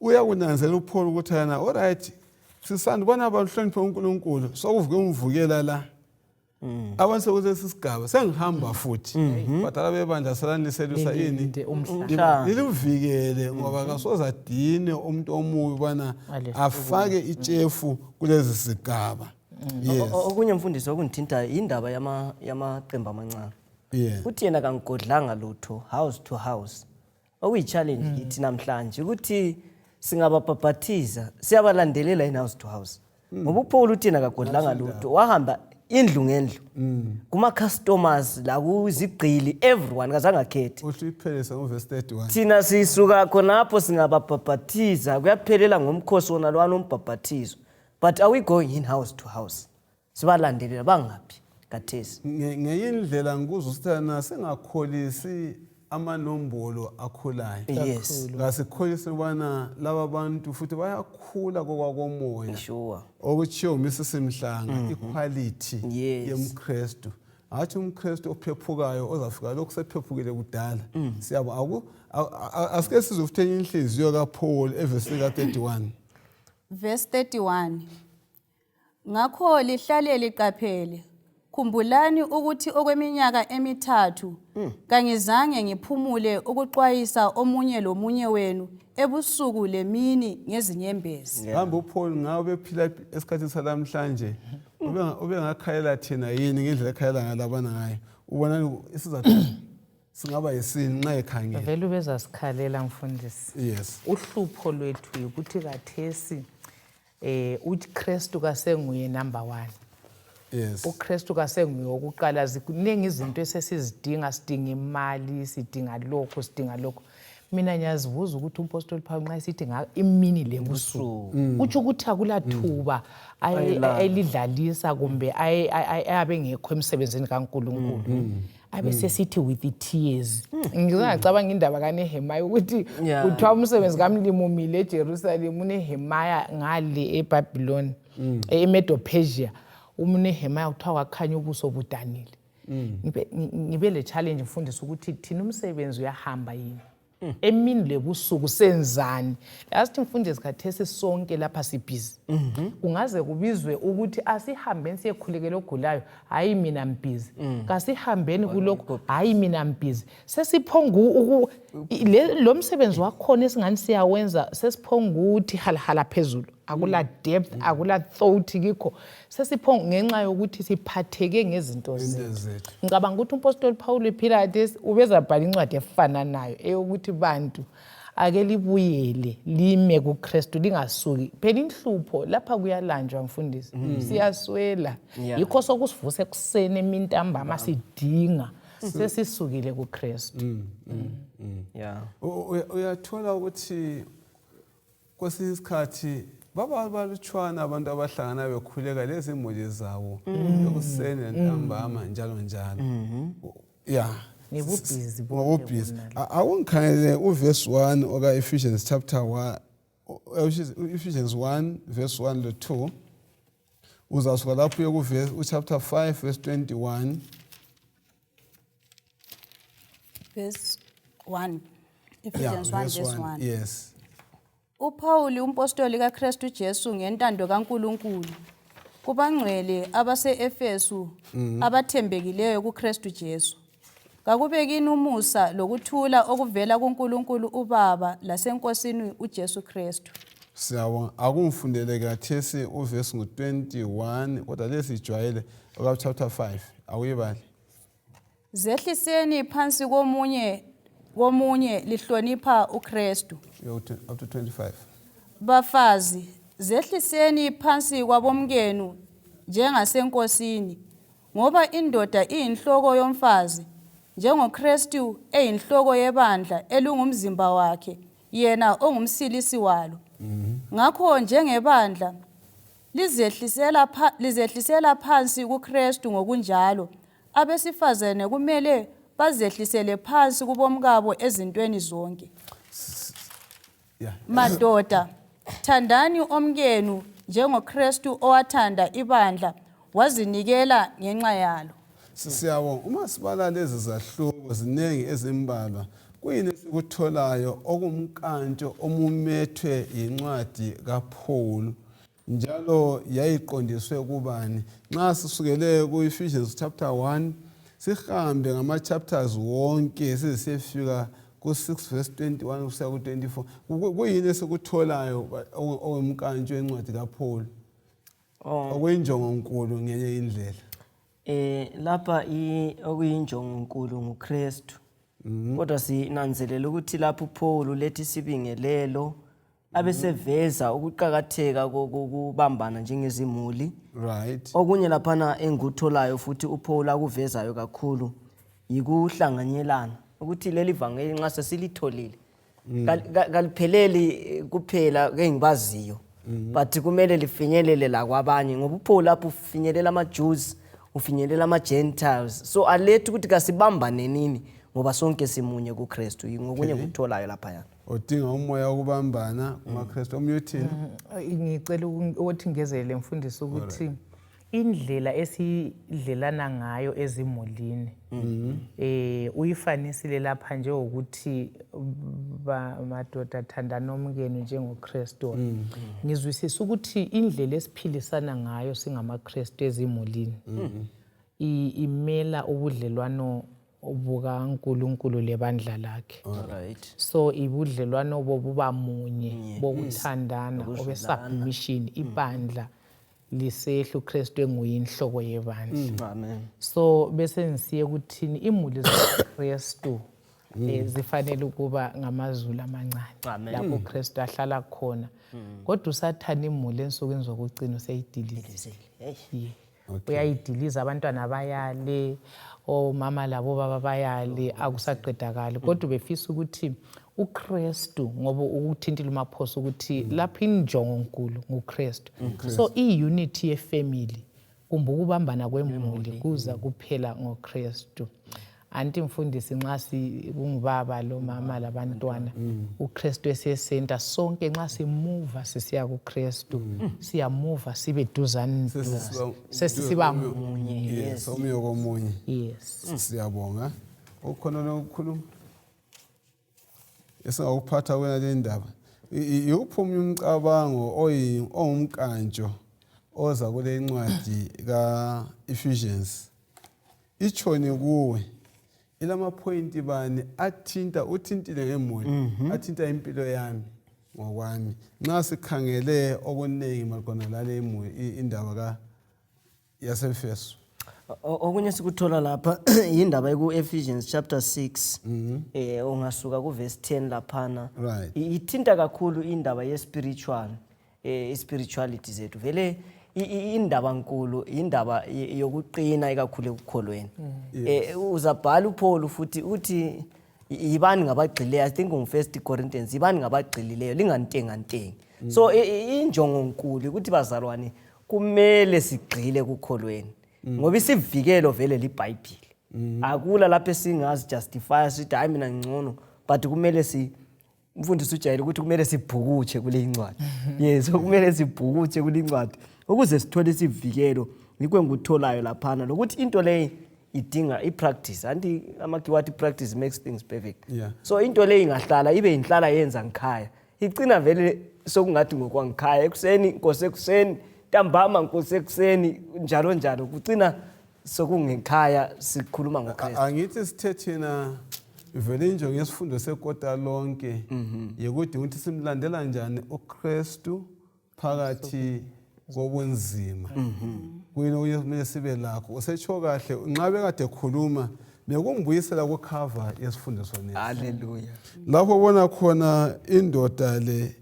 Uyakunanzelela uPaul ukuthi yena alright sisanda ubona abahloniphe uNkulunkulu sokuvuke umvukela la. Abantu sekulesi sigaba sengihamba futhi badala bebandla salani liselusa ini Lilinde umhlambi. Lilivikele ngoba kasoze adine umuntu omubi ubana afake itshefu kulezi sigaba. Yes. Okunye mfundisi okungithintayo indaba yamaqembu amancane. Uthi yena kangigodlanga lutho house to house. Okuyi-challenge kithi namhlanje ukuthi singababhabhathiza siyabalandelela in house to house. Ngoba uPaul uthi yena kagodlanga lutho wahamba Indlu ngendlu. Kuma customers la kuzigqili everyone kazange akhethe. Uhle uyiphelise ngovesi 31. Thina sisuka khonapho singababhabhathiza kuyaphelela ngomkhosi wona lwana umbhabhathizo. But are we going in house to house? Sibalandelela bangaphi khathesi? Ngenye indlela ngikuzwa usithana singakholisi amanombolo akhulayo. Yes. Kasikholisi ukubana laba bantu futhi bayakhula kokwakomoya. Sure. Okutshiwo Mrs Mhlanga iquality Yes. yomKristu. Hatshi umKristu ophephukayo ozafika lokhu sephephukile kudala. Siyabo aku asike sizwe futhi enye inhliziyo kaPaul evesini ka-31. Verse 31. Ngakho lihlale liqaphele. Khumbulani ukuthi okweminyaka emithathu kangizange ngiphumule ukuxwayisa omunye lomunye wenu ebusuku lemini ngezinyembezi. Kambe uPaul ngabe ephila esikhathini salamhlanje ubengakhalela thina yini ngendlela ekhalela ngalabana ngayo? Ubona isizathu singaba yisini nxa ekhangela? Vele ubezasikhalela mfundisi. Yes. Uhlupho lwethu yikuthi kathesi uKristu kasenguye number 1. Yes. uKristu kasenguye wokuqala. Ziningi izinto esesizidinga, sidinga imali, sidinga lokho, sidinga lokho. Mina ngiyazibuza ukuthi umpostoli Paul nxa esithi imini lebusuku utsho ukuthi akulathuba elidlalisa kumbe ayabe engekho emsebenzini kaNkulunkulu. Abe sesithi with the tears. Ngizangacabanga indaba kaNehemiah ukuthi kuthiwa umsebenzi kaMlimu umile eJerusalem, uNehemiah ngale eBabylon, eMedo-Persia, uNehemiah kuthiwa wakhanya ubuso budanile. Ngibe le challenge mfundisi ukuthi thina umsebenzi uyahamba yini? Emini lebusuku senzani? Last mfundisi khathesi sonke lapha sibhizi. Kungaze kubizwe ukuthi asihambeni siyekhulekela ogulayo, hayi mina mbhizi. Kasihambeni kulokho, hayi mina mbhizi. Sesiphongu lo msebenzi wakhona esingani siyawenza, sesiphongu ukuthi halahala phezulu. Akula depth, akula thought kikho. Sesiphongu ngenxa yokuthi siphatheke ngezinto zethu. Ngicabanga ukuthi umpostoli Paul ephila khathesi ubezabhala incwadi efananayo eyokuthi bantu ake libuyele lime kuKristu lingasuki. Phela inhlupho lapha kuyalanjwa mfundisi. Siyaswela. Yikho sokusivusa ekuseni emintambama sidinga sesisukile kuKristu. Uyathola ukuthi kwesinye isikhathi baba balutshwana abantu abahlangana bekhuleka lezimuli zabo ekuseni ntambama njalo njalo. Yeah. Ngobubhizi. Ngobubhizi. Awungikhangele uverse 1 oka Ephesians chapter 1, Ephesians 1 verse 1 lo 2. Uzasuka lapho uye ku verse chapter 5 verse 21. Verse 1. Ephesians 1 verse 1. Yes. uPaul umpostoli kaKristu Jesu ngentando kaNkuluNkulu kubangcwele abase-Efesu abathembekileyo kuKristu Jesu. Kakubekini umusa lokuthula okuvela kuNkulunkulu uBaba laseNkosini uJesu Kristu. Siyabonga. Akungifundele kathesi uverse ngu-21 kodwa lesi ijwayele oka chapter 5. Awuyibali. Zehliseni phansi komunye lihlonipha uKristu. Up to 25. Bafazi, zehliseni phansi kwabomkenu njengasenkosini, ngoba indoda iyinhloko yomfazi, njengoKristu eyinhloko yebandla elungumzimba wakhe, yena ongumsilisi walo. Ngakho njengebandla lizehlisela phansi kuKristu ngokunjalo, abesifazane kumele bazehlisele phansi kubomkabo ezintweni zonke. Madoda, thandani omkenu njengoKristu owathanda ibandla wazinikela ngenxa yalo. Siyabonga. Uma sibala lezi zahluko ziningi ezimbalwa, kuyini esikutholayo okumkantsho omumethwe yincwadi kaPaul njalo yayiqondiswe kubani? Nxa sisukele ku-Ephesians chapter 1 sihambe ngama-chapters wonke size siyefika ku-6 verse 21 kusiya ku-24, kuyini esikutholayo okumkantsho encwadi kaPaul okuyinjongo nkulu ngenye indlela? Lapha okuyinjongo nkulu nguKristu. Kodwa sinanzelela ukuthi lapho uPaul uletha isibingelelo Abeseveza ukuqakatheka kokubambana njengezimuli. Right. Okunye laphana engikutholayo futhi uPaul akuvezayo kakhulu yikuhlanganyelana ukuthi leli vangeli nxa sesilitholile kalipheleli kuphela kengibaziyo but kumele lifinyelele lakwabanye ngoba uPaul lapho ufinyelela ama-Jews ufinyelela ama-Gentiles so alethe ukuthi kasibambanenini ngoba sonke simunye kuKristu ngokunye ngikutholayo laphayana. Odinga umoya wokubambana kumaKristu omunye uthini? Ngicela ukuthi ngezelele mfundisi ukuthi indlela esidlelana ngayo ezimulini uyifanisile lapha njengokuthi madoda thandana omkenu njengoKristu. Ngizwisisa ukuthi indlela esiphilisana ngayo singamaKristu ezimulini imela ubudlelwano bukaNkulunkulu lebandla lakhe. Right. So ibudlelwano bobuba munye bokuthandana obe-submission ibandla lisehla uKristu enguyinhloko yebandla. Amen. So bese ngisiye kuthini imuli zikaKristu zifanele ukuba ngamazulu amancane Amen. lapho uKristu ahlala khona. Kodwa uSathane imuli ensukwini zokugcina useyidilizile. Hey. Yeah. Uyayidiliza abantwana bayale omama labo baba bayale akusaqedakali kodwa befisa ukuthi uKristu ngoba ukuthintile uMaphosa ukuthi lapho injongo nkulu nguKristu. So i-unity yefamily kumbe ukubambana kwemuli kuza kuphela ngoKristu. Anti mfundisi nxa kungubaba lo mama labantwana uKristu esesenta sonke nxa simuva sisiya kuKristu siyamuva sibe duzane sesisiba munye. Yes, omunye komunye. Yes. Siyabonga. Ukhona lokukhuluma esingakuphatha kwena le ndaba. Iwuphi omunye umcabango ongumkantsho oza kule ncwadi ka-Ephesians? Itshoni kuwe? Ilamaphoyinti bani athinta uthintile ngemuli athinta impilo yami ngokwami nxa sikhangele okuningi malungana lale indaba ka yaseEfeso? Okunye sikuthola lapha yindaba eku-Ephesians chapter 6 ungasuka ku-verse 10 laphana. Right. Ithinta kakhulu indaba ye-spiritual i-spirituality zethu vele indaba nkulu indaba yokuqina ikakhulu ekukholweni. Uzabhala uPaul futhi uthi yibani ngabagxilileyo, I think ngu-First Corinthians, yibani ngabagxilileyo lingantengantengi. So injongo nkulu ukuthi bazalwane kumele sigxile kukholweni ngoba isivikelo vele liBhayibhili. Akula lapho esingazi justify sithi hayi mina ngcono, but kumele si umfundisi ujayele ukuthi kumele sibhukutshe kule incwadi. Yes, kumele sibhukutshe kule incwadi ukuze sithole isivikelo. Yikho engikutholayo laphana lokuthi into leyi idinga i-practice. Anti amakhiwa athi practice makes things perfect. So into leyi ingahlala ibe inhlala yenza ngikhaya igcina vele sokungathi ngokwangikhaya ekuseni nkosi ekuseni ntambama nkosi ekuseni njalo njalo kugcina sokungekhaya sikhuluma ngoKristu. Angithi sithe thina vele injongo yesifundo sekota lonke yikuthi ukuthi simlandela njani uKristu phakathi kobunzima. Kuyini okunye kumele sibe lakho? Usetsho kahle nxa bekade khuluma bekumbuyisela kukhava yesifundo sonesi. Haleluya. Lapho ubona khona indoda le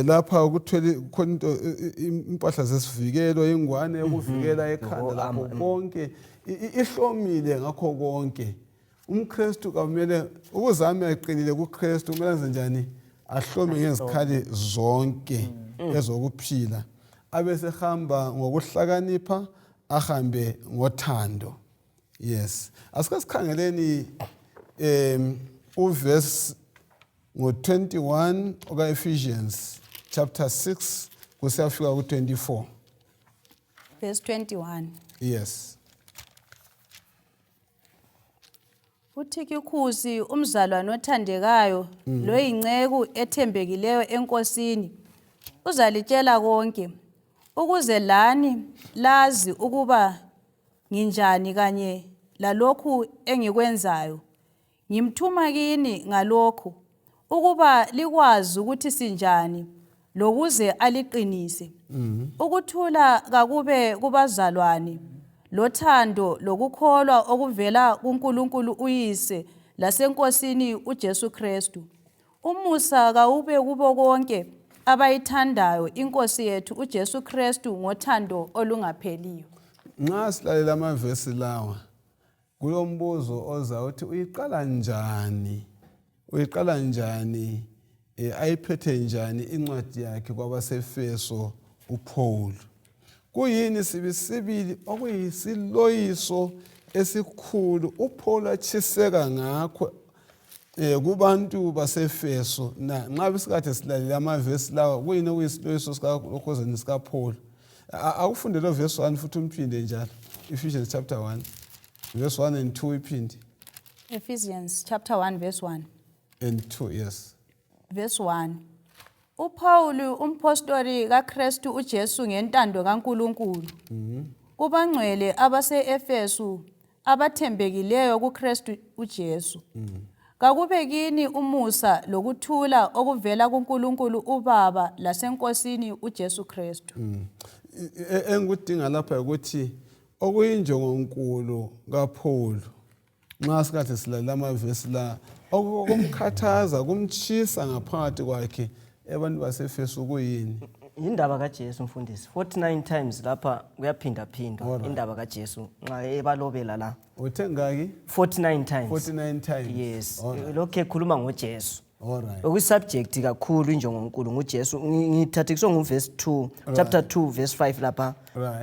lapha kuthwele khona into impahla zesivikelo, ingwane yokuvikela ekhanda lapho konke ihlomile ngakho konke. UmKristu kumele ukuzame aqinile kuKristu kumele enze njani? Ahlome ngezikhali zonke ezokuphila abesehamba ngokuhlakanipha ahambe ngothando. Yes. Asike sikhangeleni uverse ngo-21 oka-Ephesians chapter 6 kusiyafika ku-24. Verse 21. Yes. UThikikhusi umzalwane othandekayo loyinceku ethembekileyo eNkosini uzalitshela konke ukuze lani lazi ukuba nginjani kanye lalokhu engikwenzayo. Ngimthuma kini ngalokhu ukuba likwazi ukuthi sinjani lokuze aliqinise. Ukuthula kakube kubazalwane lothando lokukholwa okuvela kuNkulunkulu uYise laseNkosini uJesu Kristu. Umusa kawube kubo konke abayithandayo iNkosi yethu uJesu Kristu ngothando olungapheliyo. Nxa silalela amavesi lawa kulombuzo oza uthi uyiqala njani uyiqala njani eh, ayiphethe njani incwadi yakhe kwabasefeso uPaul kuyini sibisibili okuyisiloyiso esikhulu uPaul atshiseka ngakho eh kubantu basefeso na nxa besikade silalela amavesi lawa kuyini okuyisiloyiso sikaLokhozeni sikaPaul akufunde lo verse 1 futhi umphinde njalo Ephesians chapter 1 verse 1 and 2 iphinde Ephesians chapter 1 verse 1 and 2 yes verse 1 uPaul umpostoli kaKristu uJesu ngentando kaNkuluNkulu kubangcwele abase-Efesu abathembekileyo kuKristu uJesu kakube kini umusa lokuthula okuvela kuNkulunkulu uBaba laseNkosini uJesu Kristu Engikudinga lapha ukuthi okuyinjongonkulu kaPaul nxa sikade silalela amavesi la okumkhathaza kumtshisa ngaphakathi kwakhe abantu basefesu kuyini Indaba kaJesu mfundisi 49 times lapha kuyaphindaphindwa indaba kaJesu nxa ebalobela la. Uthe ngaki? 49 times. 49 times. Yes. Lokhu ekhuluma ngoJesu. Alright. Okuyisubject kakhulu injongonkulu nguJesu. Ngithathekiswe nguvesi 2, chapter 2 verse 5 lapha.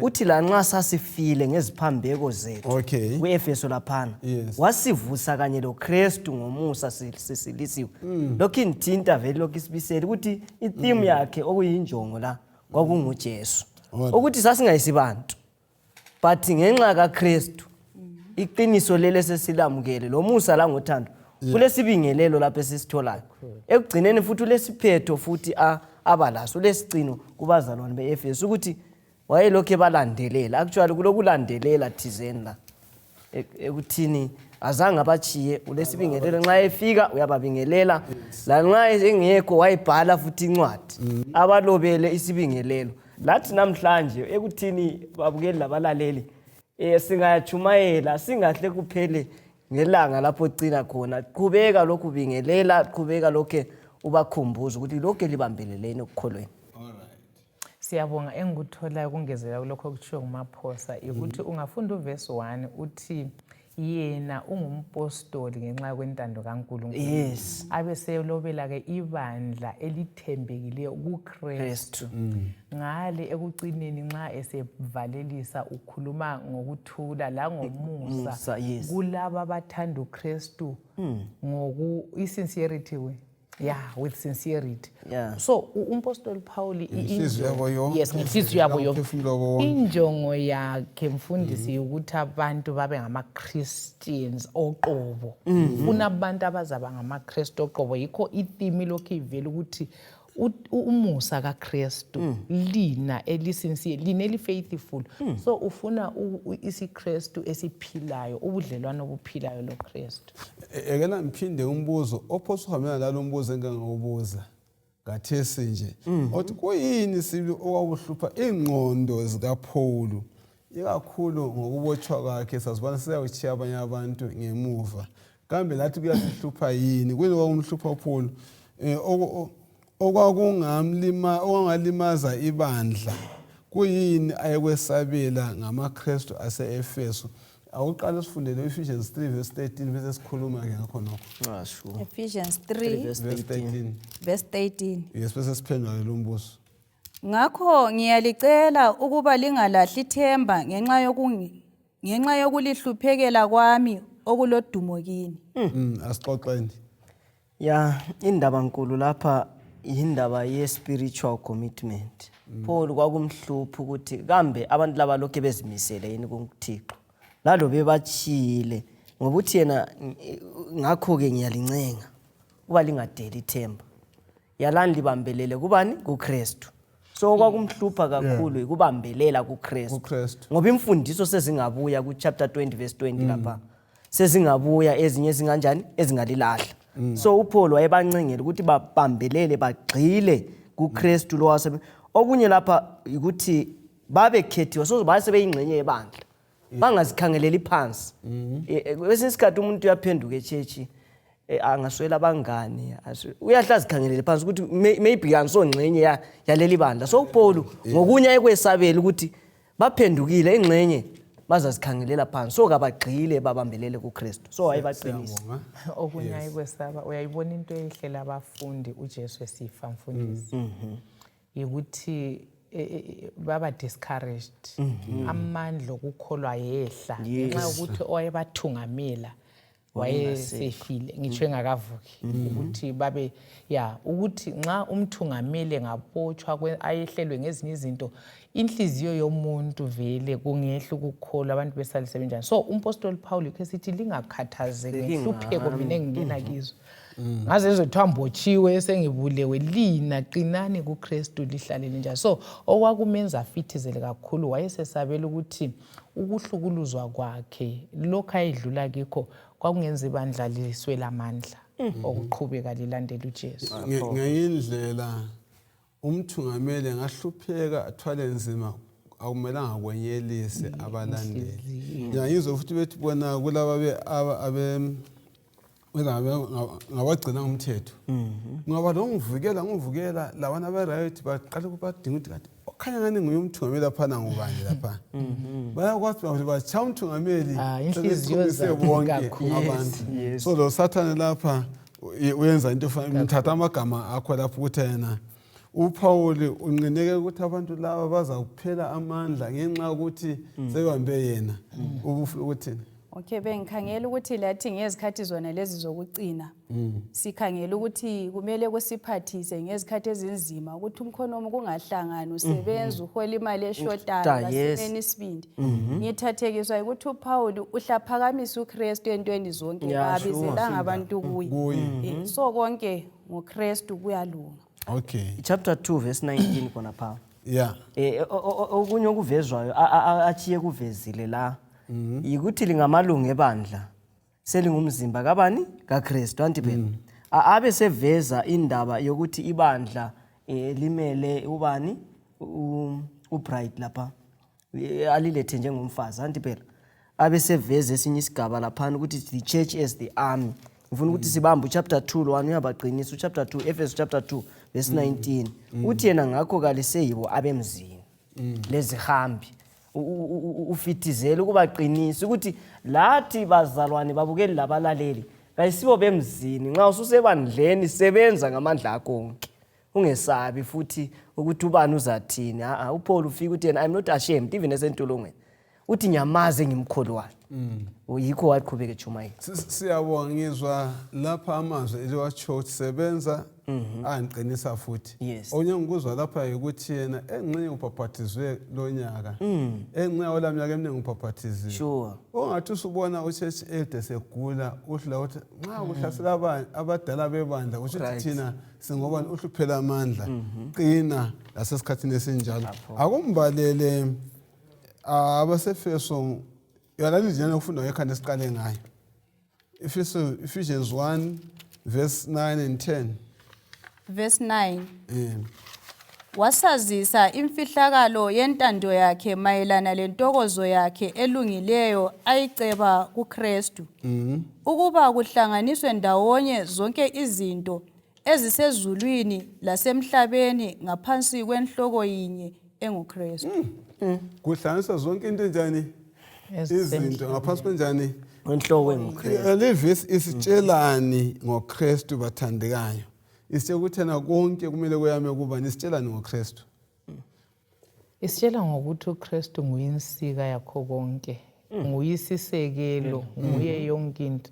Uthi lanxa sasifile ngeziphambeko zethu. Okay. KuEfeso laphana. Yes. Wasivusa kanye loKristu ngomusa sisilisiwe. Lokhu ingithinta vele lokhu isibisela ukuthi itheme yakhe okuyinjongo la kwakunguJesu. Ukuthi sasingayisibantu. But ngenxa kaKristu iqiniso leli sesilamukele lomusa la ngothando kulesibingelelo lapho esisitholayo ekugcineni futhi ulesiphetho futhi aba laso ulesicino kubazalwane be-Efesu ukuthi wayelokhu ebalandelela actually kulokulandelela thizeni la ekuthini azange abatshiye ulesibingelelo nxa efika uyababingelela lanxa engekho wayibhala futhi incwadi abalobele isibingelelo lathi namhlanje ekuthini babukeli labalaleli singayatshumayela singahle kuphele ngelanga lapho cina khona qhubeka lokhu bingelela qhubeka lokhe ubakhumbuza ukuthi lokhe libambeleleni ekukholweni. Siyabonga engikutholayo kungezela kulokho okutshiwo nguMaphosa ukuthi ungafunda uvesi 1 uthi yena ungumpostoli ngenxa kwentando kaNkulunkulu. Yes. Abe selobela ke ibandla elithembekileyo kuKristu. Ngale ekucineni nxa esevalelisa ukhuluma ngokuthula la ngomusa Musa, yes. kulaba abathanda uKristu ngoku isincerity we. Yeah, with sincerity. Yeah. So umpostoli Paul Ngenhliziyo yabo yonke. Yes, ngenhliziyo yabo yonke. Umphefumulo wabo wonke. Injongo yakhe mfundisi ukuthi abantu babe ngama-Christians oqobo. Ufuna abantu abazaba ngamaKristu oqobo. Yikho itheme lokhu ivela ukuthi umusa kaKristu lina elisincere, lina eli-faithful. So ufuna isiKristu esiphilayo, ubudlelwano obuphilayo loKristu. Ekela ngiphinde umbuzo ophosa uhambelana lalo mbuzo engangawubuza kathesi nje othi kuyini sibili okwakuhlupha ingqondo zikaPaul ikakhulu ngokubotshwa kwakhe sazibona siyawutshiya abanye abantu ngemuva kambe lathi kuyasihlupha yini kuyini okwakumhlupha uPaul okwakungalimaza ibandla kuyini ayekwesabela ngamaKristu ase-Efeso. Awuqale sifundele Ephesians 3 verse 13 bese sikhuluma ke ngakho nokho. Sure. Ephesians 3 verse Verse 13. verse 13. Yes, bese siphendula lo mbuzo. Ngakho ngiyalicela ukuba lingalahli ithemba ngenxa yokulihluphekela kwami okulodumo kini. Asixoxeni. Ya, indaba nkulu lapha indaba ye spiritual commitment. Paul kwakumhlupha ukuthi kambe abantu laba lokhe bezimisele yini kuThixo. Lalo bebachile ngoba uthi yena ngakho ke ngiyalincenga kuba lingadeli ithemba. Yalani libambelele kubani kuKristu. So kwakumhlupha kakhulu ikubambelela kuKristu. KuKristu. Ngoba imfundiso sezingabuya ku chapter 20 verse 20 lapha. Sezingabuya ezinye ezinganjani ezingalilahla. So uPaul wayebancengela ukuthi babambelele bagxile kuKristu lo wase. Okunye lapha ukuthi babekhethiwe so base beyingxenye yebandla. Bangazikhangeleli phansi. Kwesinye isikhathi umuntu uyaphenduka echechi. Angaswela abangani, uyahle azikhangelele phansi ukuthi maybe angisongxenye yaleli bandla. So uPaul ngokunye ayekwesabela ukuthi baphendukile ingxenye bazazikhangelela phansi, so kabagxile babambelele kuKristu, so wayebaqinisa. Siyabonga. Okunye ayikwesaba, uyayibona into eyehlela abafundi uJesu esifa, mfundisi, yikuthi baba discouraged, amandla okukholwa yehla ngenxa yokuthi owayebathungamela wayesefile, ngitsho engakavuki, ukuthi babe ya ukuthi nxa umthungameli engabotshwa, ayehlelwe ngezinye izinto, inhliziyo yomuntu vele kungehla ukukholwa, abantu besale sebenjani. So umpostoli Paul yikho esithi lingakhathazeki ngenhlupheko mina engingena kizo, ngaze ezothiwa mbotshiwe, sengibulewe, lina qinani kuKristu, lihlale linjalo. So okwakumenza afithizele kakhulu, wayesesabela ukuthi ukuhlukuluzwa kwakhe, lokhu ayedlula kikho, kwakungenza ibandla liswele amandla okuqhubeka lilandela uJesu. Ngenye indlela umthungameli angahlupheka, athwale nzima, akumelanga kwenyelise abalandeli. Ngiyangizwa futhi bethi bona kulaba ngabagcina umthetho, ngoba lo ngivikela ngivukela labana abe-right baqale badinga ukuthi kade okhanya ngani nguye umthungameli laphana, ngubani lapha? Bayakwazi ukuthi batshaya umthungameli. Ah, inhliziyo sebechumise zakhe bonke kakhulu. abantu. So lo sathane lapha uyenza into efana, ngithatha amagama akho lapho ukuthi yena uPaul unqineke ukuthi abantu laba baza kuphela amandla ngenxa yokuthi sebambe yena. Ubufuna ukuthini? Okay, bengikhangela ukuthi lathi ngezikhathi zona lezi zokucina, sikhangela ukuthi kumele kusiphathise ngezikhathi ezinzima, ukuthi umkhonomi kungahlangani, usebenza uhola imali eshotayo, kasimeni isibindi. Ngithathekiswa ukuthi uPaul uhlaphakamisa uKristu entweni zonke, kabizelanga abantu kuye. Kuye. So konke ngoKristu kuyalunga. Chapter 2 verse 19 khona pha. Okunye okuvezwayo achiye kuvezile la yikuthi lingamalungu ebandla, selingumzimba kabani? KaKristu, anti phela abe seveza indaba yokuthi ibandla limele ubani? Ubride lapha, alilethe njengomfazi, anti phela abe seveza esinye isigaba laphana ukuthi the church as the army. Ngifuna ukuthi sibambe uchapter 2 lwana, uyabaqinisa uchapter 2, Efeso chapter 2 verse 19, uthi yena ngakho kaliseyibo abemzini lezihambi. Ufithizela ukubaqinisa ukuthi lathi bazalwane, babukeli labalaleli, kayisibo bemzini. Nxa ususebandleni, sebenza ngamandla akho wonke, ungesabi futhi ukuthi ubani uzathini. A uPaul ufika uthi yena, "I'm not ashamed," even esentolongweni uthi, "Ngiyamazi engimkholwayo." Yikho waqhubeka echumayela. Siyabonga. Ngizwa lapha amazwi eliwatsho ukuthi sebenza angiqinisa futhi. Okunye ngikuzwa lapha ukuthi yena engxenye ubhaphathizwe lo nyaka, engxenye ola minyaka eminingi ubhaphathiziwe. Ongathi usubona uchurch elder segula, uhlula ukuthi nxa kuhlasela abadala bebandla, kusho ukuthi thina singoba uhluphela amandla. Qina lasesikhathini esinjalo. Akumbalele abaseFeso yona indlela yokufunda ngekhanda esiqale ngayo. Ephesians 1 verse 9 and 10. Verse 9. Wasazisa imfihlakalo yentando yakhe mayelana lentokozo yakhe elungileyo ayiceba kuKristu, ukuba kuhlanganiswe ndawonye zonke izinto ezisezulwini lasemhlabeni ngaphansi kwenhloko yinye enguKristu. Kuhlanganiswa zonke into enjani? Izinto ngaphansi kwenjani? Wenhloko enguKristu. Le verse isitshelani ngoKristu, bathandekayo? Isitshela ukuthi yena konke kumele kuyame kubani? Isitshelani ngoKristu? Isitshela ngokuthi uKristu nguyinsika yakho konke, nguyisisekelo, nguye yonke into.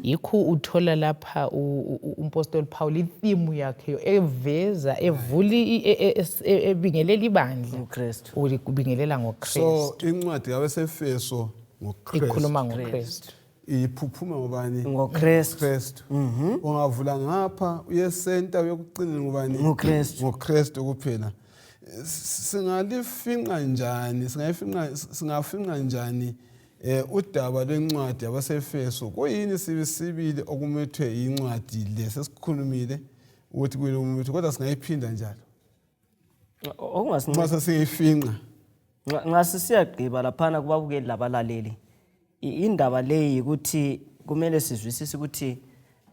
Yikho uthola lapha umpostoli Paul itheme yakhe eveza evula ebingelela ibandla. UKristu. Ubingelela ngoKristu. So incwadi yabaseFeso ngoKristu. Ikhuluma ngoKristu. Iphuphuma ngobani? NgoKristu. Kristu. Ungavula ngapha uyesenta uyekucineni ngubani? NgoKristu. NgoKristu kuphela. Singalifinqa njani? Singayifinqa, singafinqa njani udaba lwencwadi yabaseFeso? Kuyini sibili okumethwe incwadi le? Sesikhulumile ukuthi kuyini okumethwe, kodwa singayiphinda njalo. Okungasinceda Nxa sesiyifinqa. Nxa sisiyagqiba laphana kubabukeli labalaleli, indaba leyi ukuthi kumele sizwisise ukuthi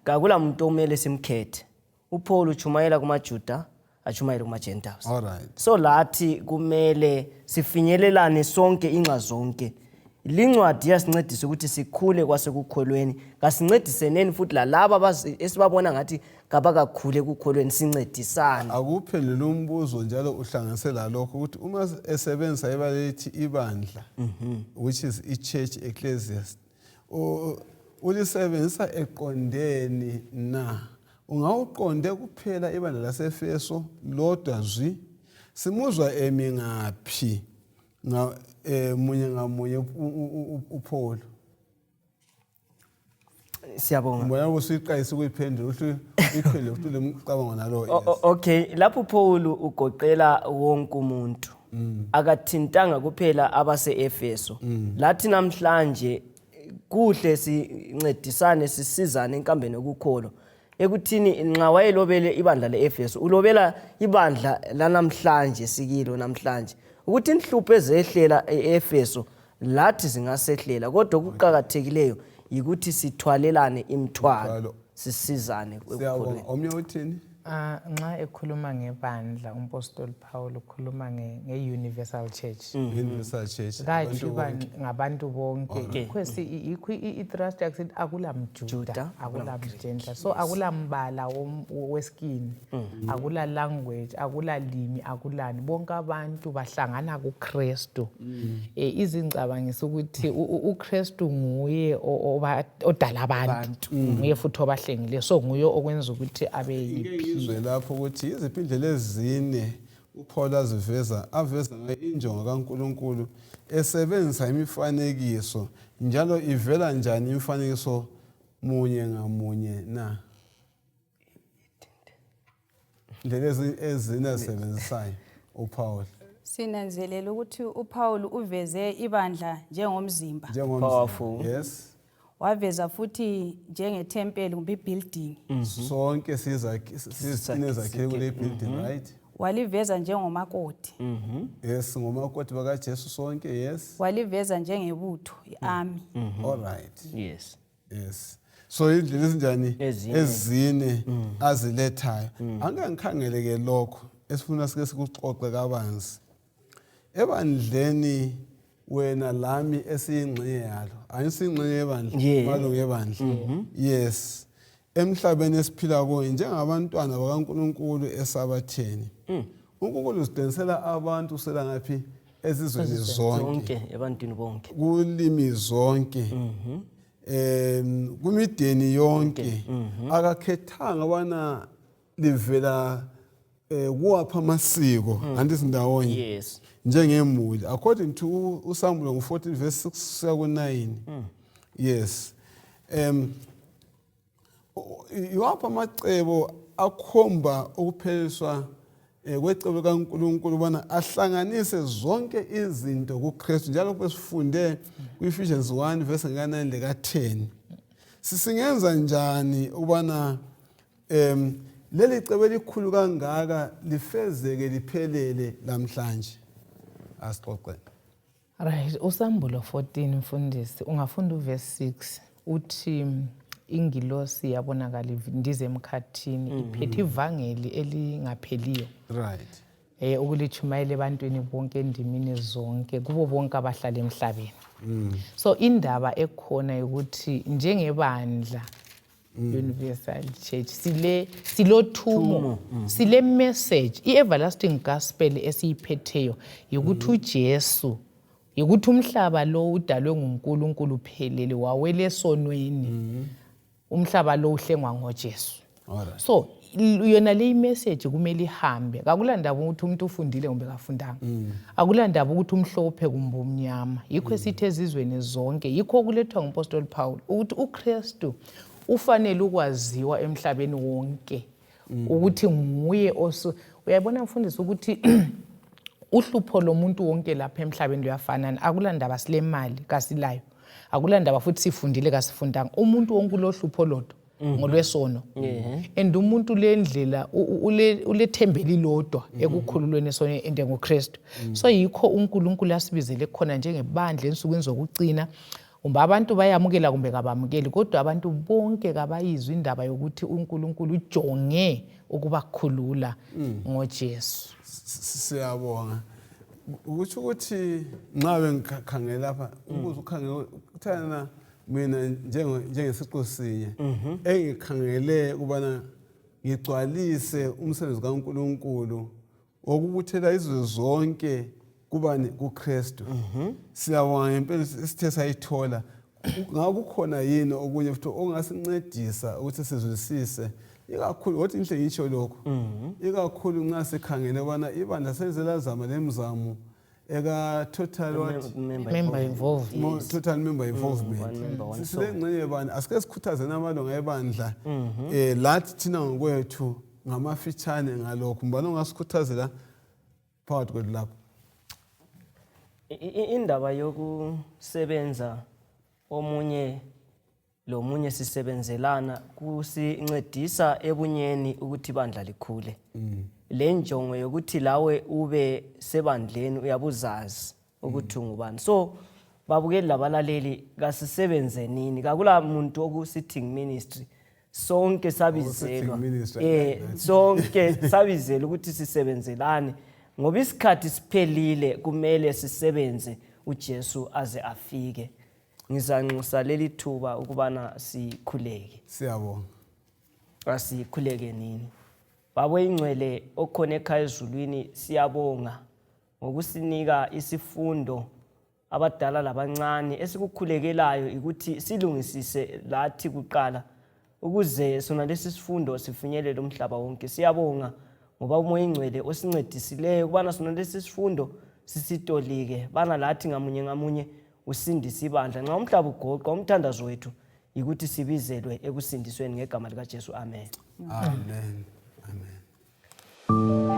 Kakula muntu okumele simkhethe. UPaul utshumayela kumaJuda, atshumayele kuma-Gentiles. All right. So lathi kumele sifinyelelane sonke inxa zonke. Lincwadi iyasincedisa ukuthi sikhule kwasekukholweni. Kasincediseneni futhi lalaba esibabona ngathi kabakakhule ekukholweni, sincedisane. Akuphendule umbuzo njalo uhlanganise lalokho ukuthi uma esebenzisa ibala elithi ibandla, which is i-church ecclesiast, ulisebenzisa eqondeni na? Ungawuqonde kuphela ibandla laseEfeso lodwa zwi? Simuzwa emi ngaphi munye ngamunye uPaul? Siyabonga. Ngibona usuyiqalisa ukuyiphendula, uhle uyiphendule futhi ulemcabango nalo. Okay, lapho uPaul ugoqela wonke umuntu. Akathintanga kuphela abase-Efeso. Lathi namhlanje kuhle sincedisane sisizane enkambeni yokukholwa. Ekuthini nxa wayelobele ibandla le-Efeso, ulobela ibandla lanamhlanje sikilo namhlanje. Ukuthi inhlupho ezehlela e-Efeso lathi zingasehlela, kodwa okuqakathekileyo yikuthi sithwalelane imithwalo, sisizane ekukholweni. Omnye uthini? Nxa ekhuluma ngebandla umpostoli Paul ukhuluma nge-Universal Church. Universal Church. Kathi ngabantu bonke. Yikho i-thrust yakhe sithi akula mJuda, akula mGentile. So akula mbala weskin, akula language, akula limi, akulani. Bonke abantu bahlangana kuKristu. Izingcabangisa ukuthi uKristu nguye odala abantu, nguye futhi obahlengile. So nguye okwenza ukuthi abe yiphile. Lapho ukuthi iziphi indlela ezine uPaul aziveza, aveza ngayo injongo kaNkulunkulu esebenzisa imifanekiso, njalo ivela njani imifanekiso munye ngamunye na? Indlela ezine azisebenzisayo uPaul. Sinanzelela ukuthi uPaul uveze ibandla njengomzimba. Njengomzimba. Yes. Waveza futhi njengethempeli kumbe ibuilding. Sonke sizakhile kule building, right? Waliveza njengomakoti. Yes, ngomakoti bakaJesu sonke, yes. Waliveza njengebutho, iarmy. All right. Yes. Yes. So indlela ezinjani ezine azilethayo. Angeke ngikhangele ke lokho esifuna sike sikuxoxe kabanzi. Ebandleni wena lami esiyingxenye yalo. Angisingxenye yebandla, malungu ebandla. Yes. Emhlabeni esiphila kuwo njengabantwana bakaNkulunkulu esabatheni. uNkulunkulu usidensela abantu usela ngaphi ezizweni zonke, ebantwini bonke, kulimi zonke, kumideni yonke. Akakhethanga bana livela kuwapha amasiko anti sindawonye. Yes. Njengemuli according to uSamuel ngo-14 verse 6 kuya ku-9. Yes. Iwapha amacebo akhomba ukupheliswa kwecebo kaNkulunkulu ubana ahlanganise zonke izinto kuKristu, njalo kwesifunde ku-Ephesians 1 verse 9 leka-10. Sisingenza njani ukubana leli cebo elikhulu kangaka lifezeke liphelele lamhlanje? Asixoxe. Right, uSambulo 14 mfundisi, ungafunda uverse 6 uthi ingilosi yabonakala indiza emkhathini iphethe ivangeli elingapheliyo. Right. Ukulichumayela ebantwini bonke endimini zonke kubo bonke abahlala emhlabeni. So indaba ekhona ukuthi njengebandla Universal Church silothumo, sile message, i-everlasting gospel esiyiphetheyo yikuthi uJesu, yikuthi umhlaba lo udalwe nguNkulunkulu phelele, wawele esonweni. Umhlaba lo uhlengwa ngoJesu. So yona le message kumele ihambe. Kakulandaba ukuthi umuntu ufundile kumbe kafundanga. Akulandaba ukuthi umhlophe kumbe umnyama. Yikho esithi ezizweni zonke, yikho okulethwa nguMpostoli Paul ukuthi uKristu ufanele ukwaziwa emhlabeni wonke ukuthi nguye uyabona mfundisi ukuthi uhlupho lomuntu wonke lapha emhlabeni luyafanana. Akulandaba silemali kasilayo, akulandaba futhi sifundile kasifundanga, umuntu wonke ulohlupho lodwa ngolwesono. And umuntu lendlela ulethembeli lodwa ekukhululweni esonweni and ngoKristu. So yikho uNkulunkulu asibizele khona njengebandla ensukwini zokucina. Kumbe abantu bayamukela kumbe kabamukeli, kodwa abantu bonke kabayizwa indaba yokuthi uNkulunkulu ujonge ukubakhulula ngoJesu. Siyabonga. Ukuthi ukuthi nxa bengikhangela lapha ukuze ukhangele kuthana mina njengesiqu sinye engikhangele ukubana ngigcwalise umsebenzi kaNkulunkulu wokubuthela izwe zonke kubani kuKristu. Siyabonga ngempela sithe sayithola. Ngakukhona yini okunye futhi okungasincedisa ukuthi sizwisise ikakhulu kodwa inhle ngitsho lokhu ikakhulu nxa sikhangele ubana ibandla selize lazama lemizamo eka total what member involvement total member involvement one member, one soul. silengxenye yebandla asike sikhuthazeni amalunga ebandla lathi thina ngokwethu ngamafitshane ngalokhu mbani ongasikhuthazela phakathi kwethu lapho Indaba yokusebenza omunye lomunye sisebenzelana kusincedisa ebunyeni ukuthi ibandla likhule. Le njongo yokuthi lawe ube sebandleni uyabuzazi ukuthi ungubani. So babukeli labalaleli kasisebenzenini, kakula muntu oku-sitting ministry, sonke sabizelwa Oku-sitting ministry, sonke sabizelwa ukuthi sisebenzelane ngoba isikhathi siphelile, kumele sisebenze uJesu aze afike. Ngizanxusa leli thuba ukubana sikhuleke. Siyabonga. Asikhuleke nini. Baba oyingcwele okhona ekhaya ezulwini, siyabonga ngokusinika isifundo abadala labancane. Esikukhulekelayo ukuthi silungisise lathi kuqala ukuze sona lesi sifundo sifinyelele umhlaba wonke. Siyabonga ngoba uMoya Ingcwele osincedisileyo ukubana sona lesi sifundo sisitolike bana lathi ngamunye ngamunye usindise ibandla. Nxa umhlaba ugoqwa, umthandazo wethu yikuthi sibizelwe ekusindisweni ngegama likaJesu. Amen. Amen. Amen.